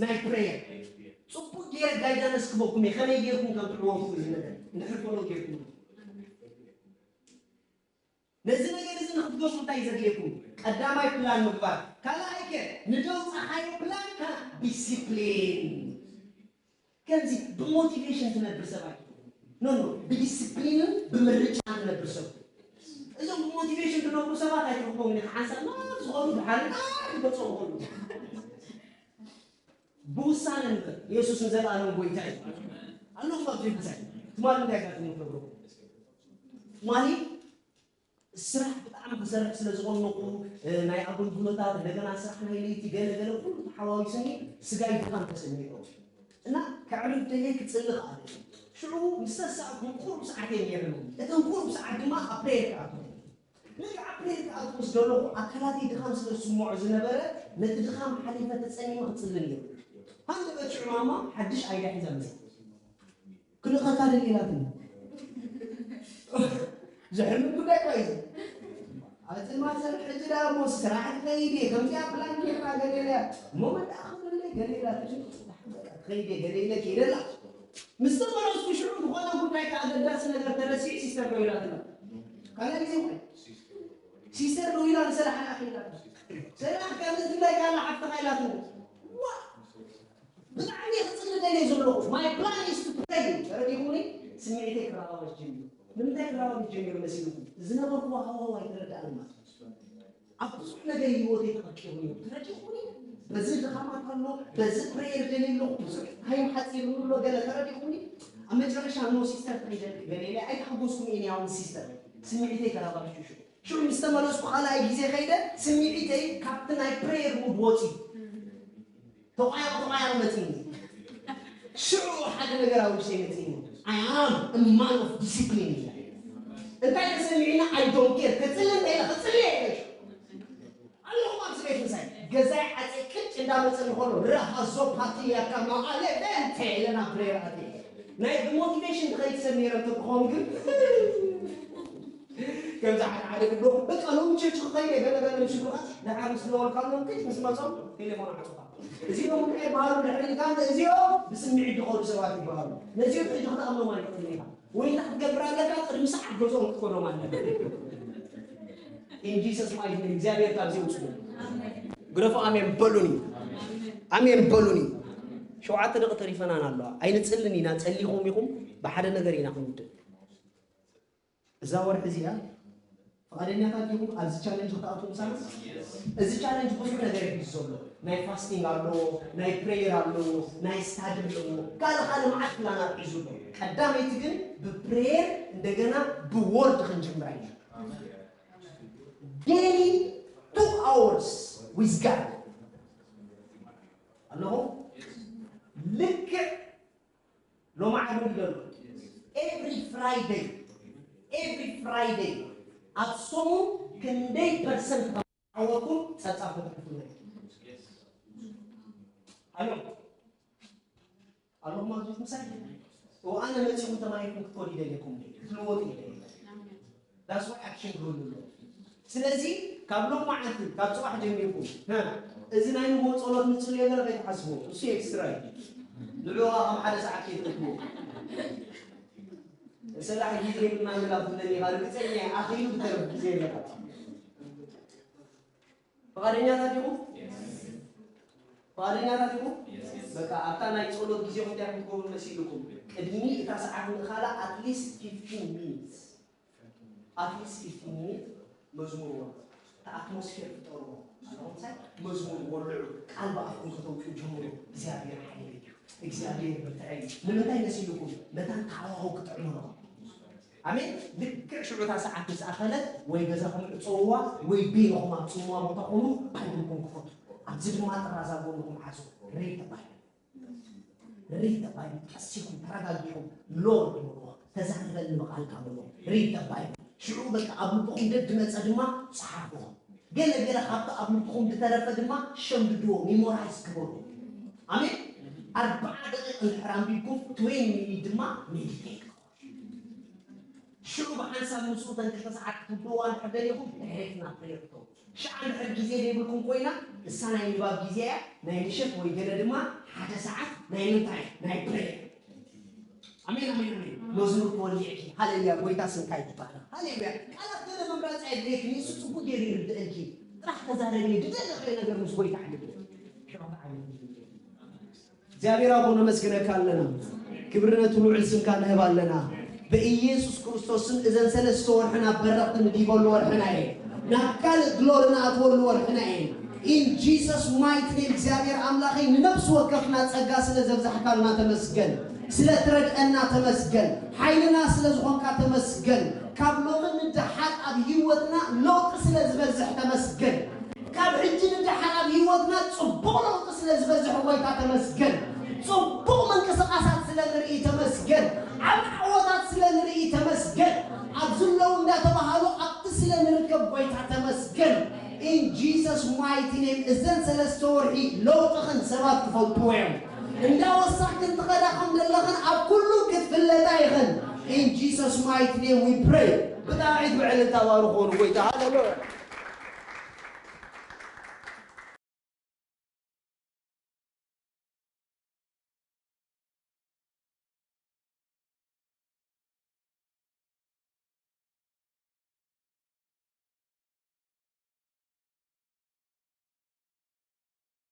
ናይ ፕሬየር። ጽቡቅ ገይረ ጋይዳንስ ክበኩም እየ፣ ከመይ ገይርኩም ከም ትዕወቱ እዚ ነገር እንድሕር ፎሎ ገይርኩም። ነዚ ነገር እዚ ንክትገብሩ እንታይ ዘድልየኩም? ቀዳማይ ፕላን ምግባር። ካልኣይ ከ ንደውፃኻዮ ፕላንካ ዲሲፕሊን። ከምዚ ብሞቲቬሽን ትነብር ሰብ ኣይትኹን። ኖ፣ ኖ፣ ብዲሲፕሊንን ብምርጫን ትነብር ሰብ። እዞም ብሞቲቬሽን ትነብሩ ሰባት ኣይትረኽቦም ኢኻ። ሓንሳብ ናብ ዝኾኑ ድሓር ናብ ክመፅኦም ከሉ። ብውሳነ ንበር። የሱስ ንዘለኣለም ጎይታ እዩ። ኣለኹም ኣብ ዘይብዛይ። ትማሊ እንታይ ኣጋጢሙ ክነግረኩም? ትማሊ ስራሕ ብጣዕሚ ክሰርሕ ስለ ዝኾነኹ፣ እ፣ ናይ ኣገልግሎታት፣ እንደገና ስራሕ ናይ ለይቲ፣ ገለ ገለ ኩሉ ተሓዋዊሱኒ ስጋይ ድኻም ተሰሚዑ። እና ከዕርፍ ደልየ ክጽሊ ከኣለ። ሽዑ ምስ ተሳእኩ ቁሩብ ሰዓት እየ ነይረ። እተን ቁሩብ ሰዓት ድማ ኣብ ፕሬየር ክኣቱ። ልክዕ ኣብ ፕሬየር ክኣቱ ምስ ዘለኹ ኣካላተይ ድኻም ስለ ዝስምዖ ዝነበረ፣ ነቲ ድኻም ሓሊፈ ተጸሚመ ክጽሊ ነይሩ። ሃንደበት ሽዑ ማማ ሓድሽ ኣይዳ ሒዛ መጸት። ክልእኸካ ደሊላትኒ። ዘሕምን ጉዳይ እኳ እዩ። ኣቲ ማዘር ሕጂ ደኣ እሞ ስራሕ ክኸይድ እየ፣ ከምዚኣ ፕላን ጌርና ገለ ኢላ እያ። እሞ መን ደኣ ክብለለይ ገለ ኢላትኒ። ክኸይድ እየ ገለ ኢለ ከይደ ኣላ። ምስ ተመለስኩ ሽዑ ዝኾነ ጉዳይ ከኣ ኣገዳሲ ነገር ተረሲዑ ሲስተር ደዊላትና። ካልኣይ ግዜ እኳ እዩ። ሲስተር ደዊላ ንሰላሕ ኣላ ከይዳ። ሰላሕ ከምዚ ትብለካ ኣላ ሓፍትኻ ኢላትኒ። ዋ! ብጣዕሚ ክጽሊ ደልየ ዘለኹ። My plan is to pray። ተረዲኹኒ? ስምዒተይ ክረባበሽ ጀሚሩ። ንምንታይ ክረባበሽ ጀሚሩ መሲልኩም? ዝነበርኩዎ ሃዋህው ኣይተረድኣን ማለት እዩ። ኣብ ብዙሕ ነገር ህይወተይ ተቐቂሩ ነይሩ። ተረዲኹኒ? በዚ ድኻማት ኣሎ፣ በዚ ፕሬየር ደልየ ኣለኹ፣ ብዙሕ ታይም ሓጺሩኒ ኣሎ፣ ገለ ተረዲኹኒ? ኣብ መጨረሻ ኖ ሲስተር ትኸይደልክ ገለ ኢለ ኣይተሓጎስኩን እየ፣ ያውን ሲስተር ስምዒተይ ተረባቢሹ ሽዑ። ሽዑ ምስ ተመለስኩ ካልኣይ ግዜ ከይደ ስምዒተይ ካብቲ ናይ ፕሬየር ሙድ ወፂኡ። ተቋያቑ ተቋያቑ መፂኒ። ሽዑ ሓደ ነገር ኣብ ውሽጠይ መፂኒ። I am a man of discipline። እንታይ ተሰሚዕና? I don't care። ክፅሊ እንታይ ኢለ ክፅሊ እየ ኢለ። ኣለኹም ኣብዚ ቤት ምሳይ። ገዛይ ዓፀይ ቅጭ እንዳመፀኒ ከሎ ረሃዞ ፓትያካ ማኣለ በንተ ኢለና ፕሬየር ኣትየ። ናይ ብሞቲቬሽን ትኸይድ ሰብ ነይረ እንተትኾን ግን ከምዚ ሓደ ሓደ ክብሎ በቃ ሎም ቸርች ክኸይደ ገለ ገለ ምሽግራት ደሓር ምስ ዝበልካሎም ክች ምስ መጾም ቴሌፎን ዓጹኻ። እዚኦም እንታይ ይበሃሉ ድሕሪ ኢልካ እንተ እዚኦም ብስምዒት ዝኸዱ ሰባት ይበሃሉ። ነዚኦም ሕጂ ክትኣምኖም ኣይትኽእልን ኢኻ። ወይ እንታይ ክትገብር ኣለካ ቅድሚ ሰዓት ገዝኦም ክትኮኖም ኣለካ። In Jesus mighty name እግዚኣብሔር ካብዚ ውስዱ ግረፉ ኣሜን በሉኒ። ኣሜን በሉኒ። ሸውዓተ ደቂ ተሪፈናን ኣለዋ። ኣይንጽልን ኢና ጸሊኹም ኢኹም ብሓደ ነገር ኢና ክንውድእ። እዛ ወርሒ እዚኣ ፍቓደኛታት ዲኹም ኣብዚ ቻለንጅ ክትኣትዉ ምሳና? እዚ ቻለንጅ ብዙሕ ነገር እዩ ሒዙ ዘሎ። ናይ ፋስቲንግ ኣለዎ፣ ናይ ፕሬየር ኣለዎ፣ ናይ ስታዲ ኣለዎ፣ ካልእ ካልእ መዓት ፕላናት ሒዙ ኣሎ። ቀዳመይቲ ግን ብፕሬየር እንደገና ብወርድ ክንጅምራ ኢና። Daily two hours with God ኣለኹም። ልክዕ ሎማዓንቲ ዘሎ every Friday every Friday ኣብ ሰሙን ክንደይ ፐርሰንት ዓወትኩም ጸብጻብ ክትሕልፉ ኣሎ። ኣለኹም ኣብዚ ምሳይ እው ኣነ መጺኹም ተማሂርኩም ክትኮዱ ይደልየኩም ክትልወጡ ይደልየ። That's why action ክህሉ ኣሎ። ስለዚ ካብ ሎም መዓልቲ ካብ ጽባሕ ጀሚርኩም ሀ፣ እዚ ናይ ንግሆ ጸሎት ንጽልዮ ገለ ከይትሓስቡ እሱ ኤክስትራ እዩ። ንዑ ከም ሓደ ሰዓት ከይትረክቡ ሰላሕ ግዜ ምናምን ኣብ ትብለኒ ኢኻ ርግጸኛ እየ። ኣኺሉ ብተረፍ ግዜ የለካ። ፍቓደኛታት ኢኹም? ፍቓደኛታት ኢኹም? በቃ ኣብታ ናይ ጸሎት ግዜኹም እንታይ ክትገብሩ መሲልኩም? ቅድሚ እታ ሰዓት ምእኻላ at least fifteen minutes at least fifteen minutes መዝሙር ወ እቲ ኣትሞስፌር ፍጠርዎ ኣለኹምሳይ መዝሙር ወልዑ ቃል ብኣፍኩም ከተውፅኡ ጀምሩ። እግዚኣብሔር ሓይሊ እዩ። እግዚኣብሔር ብርትዐ እዩ። ንምንታይ መሲልኩም? መታን ተሃዋሁ ክጥዕሙ ኣለኹም። ኣሜን። ልክዕ ሽዑ እታ ሰዓት ምስ ኣኸለት ወይ ገዛኹም ዕፀውዋ ወይ ቤልኹም ኣብ ፅምዋ ቦታ ኹኑ ባይብልኩም ክፈቱ። ኣብዚ ድማ ጥራዛ ጎንኹም ሓዙ። ሬድ ተባሂሉ ሬድ ተባሂሉ ቀሲኹም ተረጋጊኹም ሎርድ በልዎ። ተዛረበኒ ብቓልካ በልዎ። ሬድ ተባሂሉ ሽዑ በቃ ኣብ ልብኹም ደድመፀ ድማ ፀሓፍኹም። ገለ ገለ ካብቲ ኣብ ልብኹም ዝተረፈ ድማ ሸምድድዎ ሜሞራይዝ ግበሩ። ኣሜን። ኣርባዓ ደቂቕ እንድሕር ኣንቢብኩም ትዌንቲ ሚኒት ድማ ሜዲቴት ሽዑ ብሓንሳብ ምስኡ ተን ክልተ ሰዓት ክትውድዋ እንድሕር ደሊኹም ድሕሬትና ፕሬየር ክተው ሽዓ እንድሕር ግዜ ዘይብልኩም ኮይና እሳ ናይ ንባብ ግዜ እያ ናይ ምሸት ወይ ገለ ድማ ሓደ ሰዓት ናይ ምንታይ ናይ ፕሬየር ኣሜን ኣሜን ኣሜን መዝሙር ክወሊዕኪ ሃሌሉያ ጎይታ ስምካ ይትባረክ ሃሌሉያ ቃላት ገለ ምምራፅ ኣየድልየኪ ንሱ ፅቡቅ ገይሩ ይርድእልኪ ጥራሕ ተዛረቢ ድደለኽዮ ነገር ምስ ጎይታ ዓልል ሽዑ ተዓልል እግዚኣብሔር ኣቦ ነመስግነካ ኣለና። ክብሪ ነቲ ልዑል ስምካ ንህብ ኣለና። በኢየሱስ ክርስቶስ ስም እዘን ሰለስተ ወርሕና በረኽቲ ንዲበሉ ወርሕና እየ። ናብ ካልእ ግሎሪ ንኣትወሉ ወርሕና እየ። In Jesus mighty name እግዚኣብሔር ኣምላኸይ ንነፍሲ ወከፍና ጸጋ ስለ ዘብዛሕካልና ተመስገን። ስለ ትረድአና ተመስገን። ሓይልና ስለ ዝኾንካ ተመስገን። ካብ ሎሚ ንደሓር ኣብ ህይወትና ለውጢ ስለ ዝበዝሕ ተመስገን። ካብ ሕጂ ንደሓር ኣብ ህይወትና ጽቡቕ ለውጢ ስለ ዝበዝሕ ጎይታ ተመስገን። ጽቡቕ ምንቅስቓሳት ስለ ንርኢ ተመስገን። ዓቢ ዓወታት ስለ ንርኢ ተመስገን። ኣብ ዝለዉ እንዳተባሃሉ ኣብቲ ስለ ንርከብ ጎይታ ተመስገን። In Jesus mighty name እዘን ሰለስተ ወርሒ ለውጥኽን ሰባት ክፈልጥዎ እዮም። እንዳወሳኽክን ትኸዳ ከም ዘለኽን ኣብ ኩሉ ክትፍለጣ ኢኽን። In Jesus mighty name we pray። ብጣዕሚ ብዕልልታ ባርኾ ንጎይታ ሃሌሉያ።